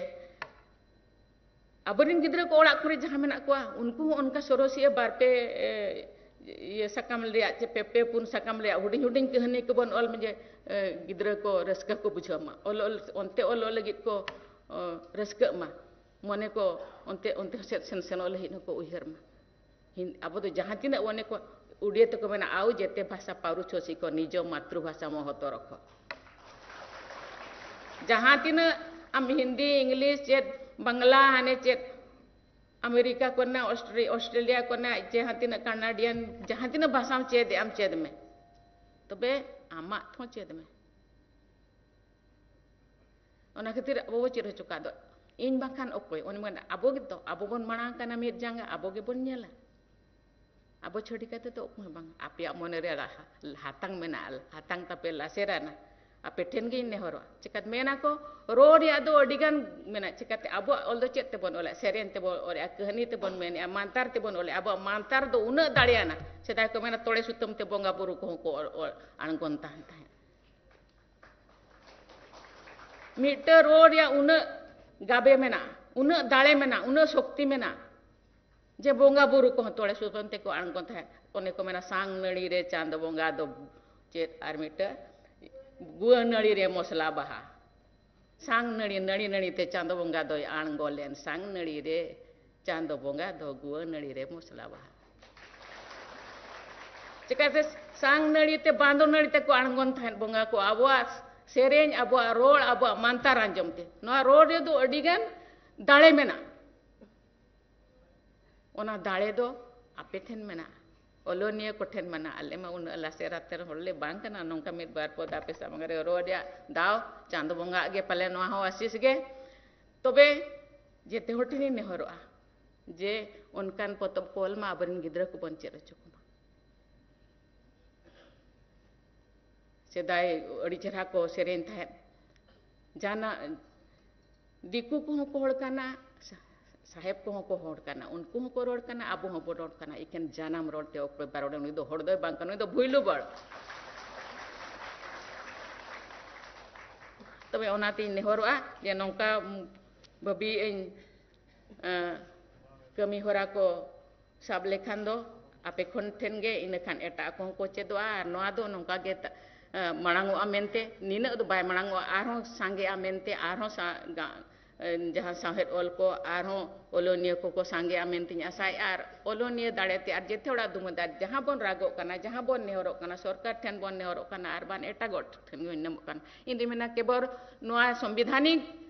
ᱟᱵᱚᱨᱮᱱ ᱜᱤᱫᱽᱨᱟᱹ ᱠᱚ ᱚᱲᱟᱜ ᱠᱚᱨᱮ ᱡᱟᱦᱟᱸ ᱢᱮᱱᱟᱜ ᱠᱚᱣᱟ, ᱩᱱᱠᱩ ᱦᱚᱸ ᱚᱱᱠᱟ ᱥᱚᱨᱚᱥᱤᱭᱟᱹ ᱵᱟᱨ ᱯᱮ, ᱮ, ᱤᱭᱟᱹ ᱥᱟᱠᱟᱢ ᱨᱮᱭᱟᱜ ᱪᱮ ᱯᱮ, ᱯᱮ ᱯᱩᱱ ᱥᱟᱠᱟᱢ ᱨᱮᱭᱟᱜ ᱦᱩᱰᱤᱧ ᱦᱩᱰᱤᱧ ᱠᱟᱹᱦᱱᱤ ᱠᱚᱵᱚᱱ ᱚᱞ ᱢᱟ ᱡᱮ, ᱮ, ᱜᱤᱫᱽᱨᱟᱹ ᱠᱚ ᱨᱟᱹᱥᱠᱟᱹ ᱠᱚ ᱵᱩᱡᱷᱟᱹᱣ ᱢᱟ, ᱚᱞ, ᱚᱞ, ᱚᱱᱛᱮ ᱚᱞ, ᱚᱞ ᱞᱟᱹᱜᱤᱫ ᱠᱚ, ᱚ, ᱨᱟᱹᱥᱠᱟᱹᱜ ᱢᱟ, ᱢᱚᱱᱮ ᱠᱚ ᱚᱱᱛᱮ, ᱚᱱᱛᱮ ᱥᱮᱫ ᱥᱮᱱ, ᱥᱮᱱᱚᱜ ᱞᱟᱹᱜᱤᱫ ᱦᱚᱸᱠᱚ ᱩᱭᱦᱟᱹᱨ ᱢᱟ᱾ ᱦᱤᱱ-, ᱟᱵᱚ ᱫᱚ ᱡᱟᱦᱟᱸ ᱛᱤᱱᱟᱹᱜ ᱚᱱᱮ ᱠᱚ ᱩᱰᱤᱭᱟᱹ ᱛᱮᱠᱚ ᱢᱮᱱᱟ, "ᱟᱣ ᱡᱮᱛᱮ ᱵᱷᱟᱥᱟ ᱯᱟᱹᱨᱩ ᱪᱷᱚᱥᱤ ᱠᱚ, ᱱᱤᱡᱚ ᱢᱟᱛᱨᱩ ᱵᱷᱟᱥᱟ ᱢᱚᱦᱚᱛᱚ ᱨᱚᱠᱷᱚ᱾" ᱡᱟᱦᱟᱸ ᱛᱤᱱᱟᱹᱜ ᱟᱢ ᱦᱤᱱᱫᱤ, ᱤᱝᱞᱤᱥ, ᱪᱮᱫ ᱵᱟᱝᱞᱟ, ᱦᱟᱱᱮ ᱪᱮᱫ ᱟᱢᱮᱨᱤᱠᱟ ᱠᱚᱨᱮᱱᱟᱜ, ᱚᱥᱴᱨᱮ-, ᱚᱥᱴᱨᱮᱞᱤᱭᱟ ᱠᱚᱨᱮᱱᱟᱜ, ᱡᱟᱦᱟᱸ ᱛᱤᱱᱟᱹᱜ ᱠᱟᱱᱟᱰᱤᱭᱟᱱ, ᱡᱟᱦᱟᱸ ᱛᱤᱱᱟᱹᱜ ᱵᱷᱟᱥᱟᱢ ᱪᱮᱫ ᱮᱜ ᱟᱢ, ᱪᱮᱫ ᱢᱮ, ᱛᱚᱵᱮ ᱟᱢᱟᱜ ᱦᱚᱸ ᱪᱮᱫ ᱢᱮ᱾ ᱚᱱᱟ ᱠᱷᱟᱹᱛᱤᱨ ᱟᱵᱚ ᱵᱚ ᱪᱮᱫ ᱦᱚᱪᱚ ᱠᱟᱜ ᱫᱚ, ᱤᱧ ᱵᱟᱝᱠᱷᱟᱱ ᱚᱠᱚᱭ? ᱚᱱᱮ ᱢᱮᱱ, ᱟᱵᱚ ᱜᱮᱛᱚ, ᱟᱵᱚ ᱵᱚᱱ ᱢᱟᱲᱟᱝ ᱠᱟᱱᱟ ᱢᱤᱫ ᱡᱟᱸᱜᱟ, ᱟᱵᱚ ᱜᱮᱵᱚᱱ ᱧᱮᱞᱟ᱾ ᱟᱵᱚ ᱪᱷᱟᱹᱲᱤ ᱠᱟᱛᱮ ᱫᱚ ᱚᱠᱚᱭ ᱦᱚᱸ ᱵᱟᱝ᱾ ᱟᱯᱮᱭᱟᱜ ᱢᱚᱱᱮ ᱨᱮ ᱨᱟᱦᱟ-, ᱦᱟᱛᱟᱝ ᱢᱮᱱᱟᱜᱼᱟ, ᱦᱟᱛᱟᱝ ᱛᱟᱯᱮ ᱞᱟᱥᱮᱨᱟᱱᱟ, ᱟᱯᱮ ᱴᱷᱮᱱ ᱜᱤᱧ ᱱᱮᱦᱚᱨᱚᱜᱼᱟ᱾ ᱪᱤᱠᱟᱹᱛᱮ ᱢᱮᱱᱟ ᱠᱚ, ᱨᱚᱲ ᱨᱮᱭᱟᱜ ᱫᱚ ᱟᱹᱰᱤ ᱜᱟᱱ ᱢᱮᱱᱟᱜᱼᱟ᱾ ᱪᱤᱠᱟᱹᱛᱮ ᱟᱵᱚᱣᱟᱜ ᱚᱞ ᱫᱚ ᱪᱮᱫ ᱛᱮᱵᱚᱱ ᱚᱞᱮᱜᱼᱟ? ᱥᱮᱨᱮᱧ ᱛᱮᱵᱚᱱ ᱚᱞᱮᱜᱼᱟ, ᱠᱟᱹᱦᱱᱤ ᱛᱮᱵᱚᱱ ᱢᱮᱱᱮᱜᱼᱟ, ᱢᱟᱱᱛᱟᱨ ᱛᱮᱵᱚᱱ ᱚᱞᱮᱜᱼᱟ᱾ ᱟᱵᱚᱣᱟᱜ ᱢᱟᱱᱛᱟᱨ ᱫᱚ ᱩᱱᱟᱹᱜ ᱫᱟᱲᱮᱭᱟᱱᱟ, ᱥᱮᱫᱟᱭ ᱠᱚ ᱢᱮᱱᱟ ᱛᱚᱲᱮ ᱥᱩᱛᱟᱹᱢ ᱛᱮ ᱵᱚᱸᱜᱟ ᱵᱩᱨᱩ ᱠᱚᱦᱚᱸ ᱠᱚ ᱚᱞ, ᱚᱞ, ᱟᱬᱜᱚᱱ ᱛᱟᱦᱮᱸ ᱛᱟᱦᱮᱸᱫ᱾ ᱢᱤᱫᱴᱟᱝ ᱨᱚᱲ ᱨᱮᱭᱟᱜ ᱩᱱᱟᱹᱜ ᱜᱟᱵᱮ ᱢᱮᱱᱟᱜᱼᱟ, ᱩᱱᱟᱹᱜ ᱫᱟᱲᱮ ᱢᱮᱱᱟᱜᱼᱟ, ᱩᱱᱟᱹᱜ ᱥᱚᱠᱛᱤ ᱢᱮᱱᱟᱜᱼᱟ, ᱡᱮ ᱵᱚᱸᱜᱟ ᱵᱩᱨᱩ ᱠᱚᱦᱚᱸ ᱛᱚᱲᱮ ᱥᱩᱛᱟᱹᱢ ᱛᱮᱠᱚ ᱟᱬᱜᱚᱱ ᱛᱟᱦᱮᱸᱫ᱾ ᱚᱱᱮ ᱠᱚ ᱢᱮᱱᱟ, ᱥᱟᱝ ᱱᱟᱹᱲᱤ ᱨᱮ ᱪᱟᱸᱫᱚ ᱵᱚᱸᱜᱟ ᱫᱚ ᱪᱮᱫ, ᱟᱨ ᱢᱤᱫᱴᱟᱝ ᱜᱩᱣᱟᱹ ᱱᱟᱹᱲᱤ ᱨᱮ ᱢᱚᱥᱞᱟ ᱵᱟᱦᱟ᱾ ᱥᱟᱝ ᱱᱟᱹᱲᱤ, ᱱᱟᱹᱲᱤ ᱱᱟᱹᱲᱤ ᱛᱮ ᱪᱟᱸᱫᱚ ᱵᱚᱸᱜᱟ ᱫᱚᱭ ᱟᱬᱜᱚ ᱞᱮᱱ, ᱥᱟᱝ ᱱᱟᱹᱲᱤ ᱨᱮ ᱪᱟᱸᱫᱚ ᱵᱚᱸᱜᱟ ᱫᱚ ᱜᱩᱣᱟᱹ ᱱᱟᱹᱲᱤ ᱨᱮ ᱢᱚᱥᱞᱟ ᱵᱟᱦᱟ᱾ ᱪᱤᱠᱟᱹᱛᱮ ᱥᱟᱝ ᱱᱟᱹᱲᱤ ᱛᱮ ᱵᱟᱸᱫᱚ ᱱᱟᱹᱲᱤ ᱛᱮᱠᱚ ᱟᱬᱜᱚᱱ ᱛᱟᱦᱮᱸᱫ ᱵᱚᱸᱜᱟ ᱠᱚ, ᱟᱵᱚᱣᱟᱜ ᱥᱮᱨᱮᱧ, ᱟᱵᱚᱣᱟᱜ ᱨᱚᱲ, ᱟᱵᱚᱣᱟᱜ ᱢᱟᱱᱛᱟᱨ ᱟᱸᱡᱚᱢ ᱛᱮ᱾ ᱱᱚᱣᱟ ᱨᱚᱲ ᱨᱮᱫᱚ ᱟᱹᱰᱤ ᱜᱟᱱ ᱫᱟᱲᱮ ᱢᱮᱱᱟᱜᱼᱟ᱾ ᱚᱱᱟ ᱫᱟᱲᱮ ᱫᱚ ᱟᱯᱮ ᱴᱷᱮᱱ ᱢᱮᱱᱟᱜᱼᱟ, ᱚᱞᱚᱱᱤᱭᱟᱹ ᱠᱚᱴᱷᱮᱱ ᱢᱮᱱᱟᱜᱼᱟ᱾ ᱟᱞᱮ ᱢᱟ ᱩᱱᱟᱹᱜ ᱞᱟᱥᱮᱨ ᱟᱛᱮᱨ ᱦᱚᱲ ᱞᱮ ᱵᱟᱝ ᱠᱟᱱᱟ, ᱱᱚᱝᱠᱟ ᱢᱤᱫ ᱵᱟᱨ ᱯᱚᱫ ᱟᱯᱮ ᱥᱟᱢᱟᱝ ᱨᱮ ᱨᱚᱲ ᱨᱮᱭᱟᱜ ᱫᱟᱣ ᱪᱟᱸᱫᱚ ᱵᱚᱸᱜᱟ ᱟᱜ ᱜᱮ ᱯᱟᱞᱮ ᱱᱚᱣᱟ ᱦᱚᱸ ᱟᱥᱤᱥ ᱜᱮ᱾ ᱛᱚᱵᱮ ᱡᱮᱛᱮ ᱦᱚᱲ ᱴᱷᱮᱱᱤᱧ ᱱᱮᱦᱚᱨᱚᱜᱼᱟ, ᱡᱮ ᱚᱱᱠᱟᱱ ᱯᱚᱛᱚᱵ ᱠᱚ ᱚᱞ ᱢᱟ, ᱟᱵᱚᱨᱮᱱ ᱜᱤᱫᱽᱨᱟᱹ ᱠᱚᱵᱚᱱ ᱪᱮᱫ ᱦᱚᱪᱚ ᱠᱚᱢᱟ᱾ ᱥᱮᱫᱟᱭ ᱟᱹᱰᱤ ᱪᱮᱦᱨᱟ ᱠᱚ ᱥᱮᱨᱮᱧ ᱛᱟᱦᱮᱸᱫ, ᱡᱟᱦᱟᱱᱟᱜ ᱫᱤᱠᱩ ᱠᱚᱦᱚᱸ ᱠᱚ ᱦᱚᱲ ᱠᱟᱱᱟ, ᱥᱟ-, ᱥᱟᱦᱮᱵ ᱠᱚᱦᱚᱸ ᱠᱚ ᱦᱚᱲ ᱠᱟᱱᱟ, ᱩᱱᱠᱩ ᱦᱚᱸᱠᱚ ᱨᱚᱲ ᱠᱟᱱᱟ, ᱟᱵᱚ ᱦᱚᱸᱵᱚ ᱨᱚᱲ ᱠᱟᱱᱟ, ᱮᱠᱮᱱ ᱡᱟᱱᱟᱢ ᱨᱚᱲ ᱛᱮ ᱚᱠᱚᱭ ᱵᱟᱭ ᱨᱚᱲᱟ, ᱩᱱᱤ ᱫᱚ ᱦᱚᱲ ᱫᱚᱭ ᱵᱟᱝ ᱠᱟᱱᱟ, ᱩᱱᱤ ᱫᱚ ᱵᱷᱩᱭᱞᱩ ᱵᱟᱲ᱾ ᱛᱚᱵᱮ ᱚᱱᱟᱛᱤᱧ ᱱᱮᱦᱚᱨᱚᱜᱼᱟ ᱡᱮ ᱱᱚᱝᱠᱟ ᱵᱷᱟᱹᱵᱤᱭᱮᱫ ᱟᱹᱧ, ᱮᱸ, ᱠᱟᱹᱢᱤ ᱦᱚᱨᱟ ᱠᱚ ᱥᱟᱵ ᱞᱮᱠᱷᱟᱱ ᱫᱚ ᱟᱯᱮ ᱠᱷᱚᱱ ᱴᱷᱮᱱ ᱜᱮ, ᱤᱱᱟᱹ ᱠᱷᱟᱱ ᱮᱴᱟᱜ ᱠᱚᱦᱚᱸ ᱠᱚ ᱪᱮᱫᱚᱜᱼᱟ᱾ ᱟᱨ ᱱᱚᱣᱟ ᱫᱚ ᱱᱚᱝᱠᱟ ᱜᱮ ᱛᱟ-, ᱮᱸ, ᱢᱟᱲᱟᱝ ᱚᱜᱼᱟ ᱢᱮᱱᱛᱮ, ᱱᱤᱱᱟᱹᱜ ᱫᱚ ᱵᱟᱭ ᱢᱟᱲᱟᱝ ᱚᱜᱼᱟ, ᱟᱨᱦᱚᱸ ᱥᱟᱸᱜᱮᱜᱼᱟ ᱢᱮᱱᱛᱮ, ᱟᱨᱦᱚᱸ ᱥᱟ-, ᱜᱟ-, ᱮᱸ, ᱡᱟᱦᱟᱸ ᱥᱟᱶᱦᱮᱫ ᱚᱞ ᱠᱚ ᱟᱨᱦᱚᱸ ᱚᱞᱚᱱᱤᱭᱟᱹ ᱠᱚᱠᱚ ᱥᱟᱸᱜᱮᱜᱼᱟ ᱢᱮᱱᱛᱮᱧ ᱟᱥᱟᱭᱮᱫᱼᱟ᱾ ᱟᱨ ᱚᱞᱚᱱᱤᱭᱟᱹ ᱫᱟᱲᱮ ᱛᱮ ᱟᱨ ᱡᱮᱛᱮ ᱦᱚᱲᱟᱜ ᱫᱩᱢᱟᱹᱫ, ᱟᱨ ᱡᱟᱦᱟᱸ ᱵᱚᱱ ᱨᱟᱜᱚᱜ ᱠᱟᱱᱟ, ᱡᱟᱦᱟᱸ ᱵᱚᱱ ᱱᱮᱦᱚᱨᱚᱜ ᱠᱟᱱᱟ, ᱥᱚᱨᱠᱟᱨ ᱴᱷᱮᱱ ᱵᱚᱱ ᱱᱮᱦᱚᱨᱚᱜ ᱠᱟᱱᱟ, ᱟᱨ ᱵᱟᱝ ᱮᱴᱟᱜ ᱦᱚᱲ ᱴᱷᱮᱱ ᱵᱚᱱ ᱱᱮᱦᱚᱨᱚᱜ ᱠᱟᱱᱟ, ᱤᱧ ᱫᱩᱧ ᱢᱮᱱᱟ ᱠᱮᱵᱚᱞ ᱱᱚᱣᱟ ᱥᱚᱝᱵᱤᱫᱷᱟᱱᱤᱠ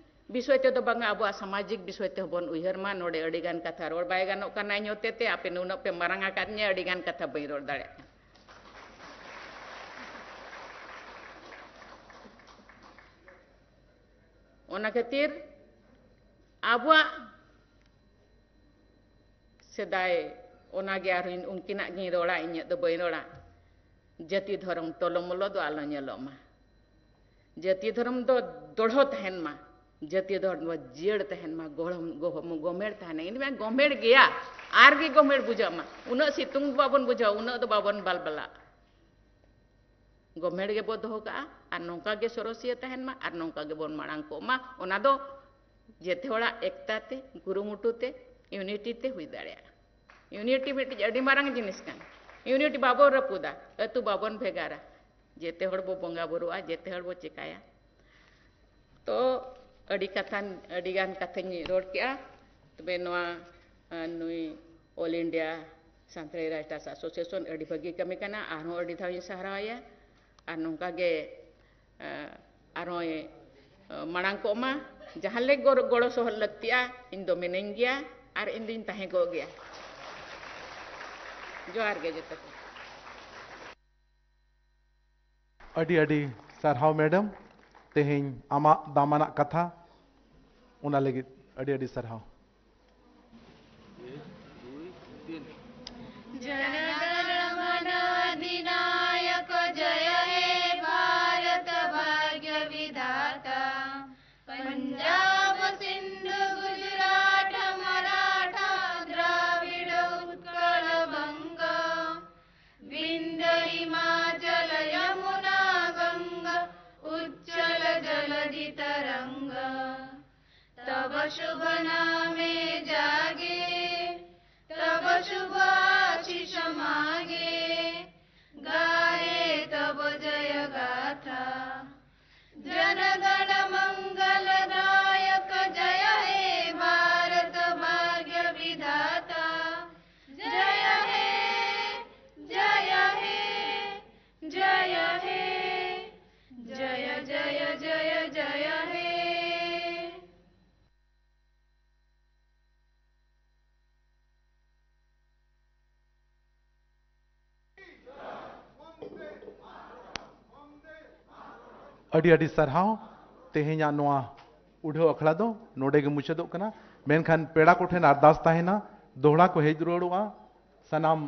ᱵᱤᱥᱚᱭ ᱛᱮᱫᱚ ᱵᱟᱝᱟ, ᱟᱵᱚᱣᱟᱜ ᱥᱟᱢᱟᱡᱤᱠ ᱵᱤᱥᱚᱭ ᱛᱮᱦᱚᱸ ᱵᱚᱱ ᱩᱭᱦᱟᱹᱨ ᱢᱟ᱾ ᱱᱚᱰᱮ ᱟᱹᱰᱤ ᱜᱟᱱ ᱠᱟᱛᱷᱟ ᱨᱚᱲ ᱵᱟᱭ ᱜᱟᱱᱚᱜ ᱠᱟᱱᱟ ᱤᱧ ᱦᱚᱛᱮ ᱛᱮ, ᱟᱯᱮ ᱱᱩᱱᱟᱹᱜ ᱯᱮ ᱢᱟᱨᱟᱝ ᱟᱠᱟᱫᱤᱧᱟ, ᱟᱹᱰᱤ ᱜᱟᱱ ᱠᱟᱛᱷᱟ ᱵᱟᱹᱧ ᱨᱚᱲ ᱫᱟᱲᱮᱭᱟᱜ ᱠᱟᱱᱟ᱾ ᱚᱱᱟ ᱠᱷᱟᱹᱛᱤᱨ ᱟᱵᱚᱣᱟᱜ ᱥᱮᱫᱟᱭ, ᱚᱱᱟᱜᱮ ᱟᱨᱦᱚᱸ ᱩᱱᱠᱤᱱᱟᱜ ᱜᱤᱧ ᱨᱚᱲᱟ, ᱤᱧᱟᱹᱜ ᱫᱚ ᱵᱟᱹᱧ ᱨᱚᱲᱟ᱾ ᱡᱟᱹᱛᱤ ᱫᱷᱚᱨᱚᱢ ᱴᱚᱞᱚᱢᱚᱞᱚ ᱫᱚ ᱟᱞᱚ ᱧᱮᱞᱚᱜ ᱢᱟ᱾ ᱡᱟᱹᱛᱤ ᱫᱷᱚᱨᱚᱢ ᱫᱚ ᱫᱚᱲᱦᱚ ᱛᱟᱦᱮᱱ ᱢᱟ, ᱡᱟᱹᱛᱤ ᱫᱷᱚᱨᱚᱢ ᱫᱚ ᱡᱤᱭᱟᱹᱲ ᱛᱟᱦᱮᱱ ᱢᱟ, ᱜᱚᱲᱚᱢ-, ᱜᱚᱦᱚ-, ᱜᱚᱢᱮᱲ ᱛᱟᱦᱮᱱᱟ᱾ ᱤᱧ ᱫᱚ ᱢᱮᱱᱟ ᱜᱚᱢᱮᱲ ᱜᱮᱭᱟ, ᱟᱨ ᱜᱮ ᱜᱚᱢᱮᱲ ᱵᱩᱡᱷᱟᱹᱜ ᱢᱟ᱾ ᱩᱱᱟᱹᱜ ᱥᱤᱛᱩᱝ ᱵᱟᱵᱚᱱ ᱵᱩᱡᱷᱟᱹᱣᱟ, ᱩᱱᱟᱹᱜ ᱫᱚ ᱵᱟᱵᱚᱱ ᱵᱟᱞᱵᱟᱞᱟᱜ᱾ ᱜᱚᱢᱮᱲ ᱜᱮᱵᱚ ᱫᱚᱦᱚ ᱠᱟᱜᱼᱟ ᱟᱨ ᱱᱚᱝᱠᱟ ᱜᱮ ᱥᱚᱨᱚᱥᱤᱭᱟᱹ ᱛᱟᱦᱮᱱ ᱢᱟ ᱟᱨ ᱱᱚᱝᱠᱟ ᱜᱮᱵᱚᱱ ᱢᱟᱲᱟᱝ ᱠᱚᱜ ᱢᱟ᱾ ᱚᱱᱟ ᱫᱚ ᱡᱮᱛᱮ ᱦᱚᱲᱟᱜ ᱮᱠᱛᱟ ᱛᱮ, ᱠᱩᱨᱩᱢᱩᱴᱩ ᱛᱮ, ᱤᱭᱩᱱᱤᱴᱤ ᱛᱮ ᱦᱩᱭ ᱫᱟᱲᱮᱭᱟᱜᱼᱟ᱾ ᱤᱭᱩᱱᱤᱴᱤ ᱢᱤᱫᱴᱤᱡ ᱟᱹᱰᱤ ᱢᱟᱨᱟᱝ ᱡᱤᱱᱤᱥ ᱠᱟᱱᱟ᱾ ᱤᱭᱩᱱᱤᱴᱤ ᱵᱟᱵᱚᱱ ᱨᱟᱹᱯᱩᱫᱟ, ᱟᱹᱛᱩ ᱵᱟᱵᱚᱱ ᱵᱷᱮᱜᱟᱨᱟ, ᱡᱮᱛᱮ ᱦᱚᱲ ᱵᱚ ᱵᱚᱸᱜᱟ ᱵᱩᱨᱩᱜᱼᱟ, ᱡᱮᱛᱮ ᱦᱚᱲ ᱵᱚ ᱪᱮᱠᱟᱭᱟ᱾ ᱛᱚ ᱟᱹᱰᱤ ᱠᱟᱛᱷᱟ, ᱟᱹᱰᱤ ᱜᱟᱱ ᱠᱟᱛᱷᱟᱧ ᱨᱚᱲ ᱠᱮᱜᱼᱟ᱾ ᱛᱚᱵᱮ ᱱᱚᱣᱟ, ᱟᱸ, ᱱᱩᱭ All India Santali Writers Association ᱟᱹᱰᱤ ᱵᱷᱟᱹᱜᱤ ᱠᱟᱹᱢᱤ ᱠᱟᱱᱟ, ᱟᱨᱦᱚᱸ ᱟᱹᱰᱤ ᱫᱷᱟᱣ ᱤᱧ ᱥᱟᱨᱦᱟᱣᱮᱭᱟ᱾ ᱟᱨ ᱱᱚᱝᱠᱟ ᱜᱮ, ᱟᱸ, ᱟᱨᱦᱚᱸᱭ, ᱟᱸ, ᱢᱟᱲᱟᱝ ᱠᱚᱜ ᱢᱟ᱾ ᱡᱟᱦᱟᱸ ᱞᱮᱠᱟ ᱜᱚᱲᱚ, ᱜᱚᱲᱚ ᱥᱚᱦᱚᱫ ᱞᱟᱹᱠᱛᱤᱜᱼᱟ, ᱤᱧ ᱫᱚ ᱢᱤᱱᱟᱹᱧ ᱜᱮᱭᱟ ᱟᱨ ᱤᱧ ᱫᱩᱧ ᱛᱟᱦᱮᱸ ᱠᱚᱜ ᱜᱮᱭᱟ᱾ ᱡᱚᱦᱟᱨ ᱜᱮ ᱡᱚᱛᱚ ᱠᱚ᱾ ᱟᱹᱰᱤ ᱟᱹᱰᱤ ᱥᱟᱨᱦᱟᱣ ᱢᱮᱰᱟᱢ, ᱛᱮᱦᱮᱧ ᱟᱢᱟᱜ ᱫᱟᱢᱟᱱᱟᱜ ᱠᱟᱛᱷᱟ, ᱚᱱᱟ ᱞᱟᱹᱜᱤᱫ ᱟᱹᱰᱤ ᱟᱹᱰᱤ ᱥᱟᱨᱦᱟᱣ᱾ जनगणमन अधिनायक जय हे भारत भाग्य विधाता। पंजाब सिंधु गुजरात मराठा द्राविड़ उत्कल बंग। विंध्य हिमाचल यमुना गंग उच्चल जलधि तरंग। तब शुभ नामे जागे तब शुभ आशीष मागे। गाए तब जय गाथा। जनगण मंगल दायक जय हे भारत भाग्य विधाता। जय हे जय हे जय हे जय जय जय जय हे। ᱟᱹᱰᱤ ᱟᱹᱰᱤ ᱥᱟᱨᱦᱟᱣ᱾ ᱛᱮᱦᱮᱧᱟᱜ ᱱᱚᱣᱟ ᱩᱰᱷᱟᱹᱣ ᱟᱠᱷᱲᱟ ᱫᱚ ᱱᱚᱰᱮ ᱜᱮ ᱢᱩᱪᱟᱹᱫᱚᱜ ᱠᱟᱱᱟ᱾ ᱢᱮᱱᱠᱷᱟᱱ ᱯᱮᱲᱟ ᱠᱚᱴᱷᱮᱱ ᱟᱨᱫᱟᱥ ᱛᱟᱦᱮᱱᱟ, ᱫᱚᱦᱲᱟ ᱠᱚ ᱦᱮᱡ ᱨᱩᱣᱟᱹᱲᱚᱜᱼᱟ᱾ ᱥᱟᱱᱟᱢ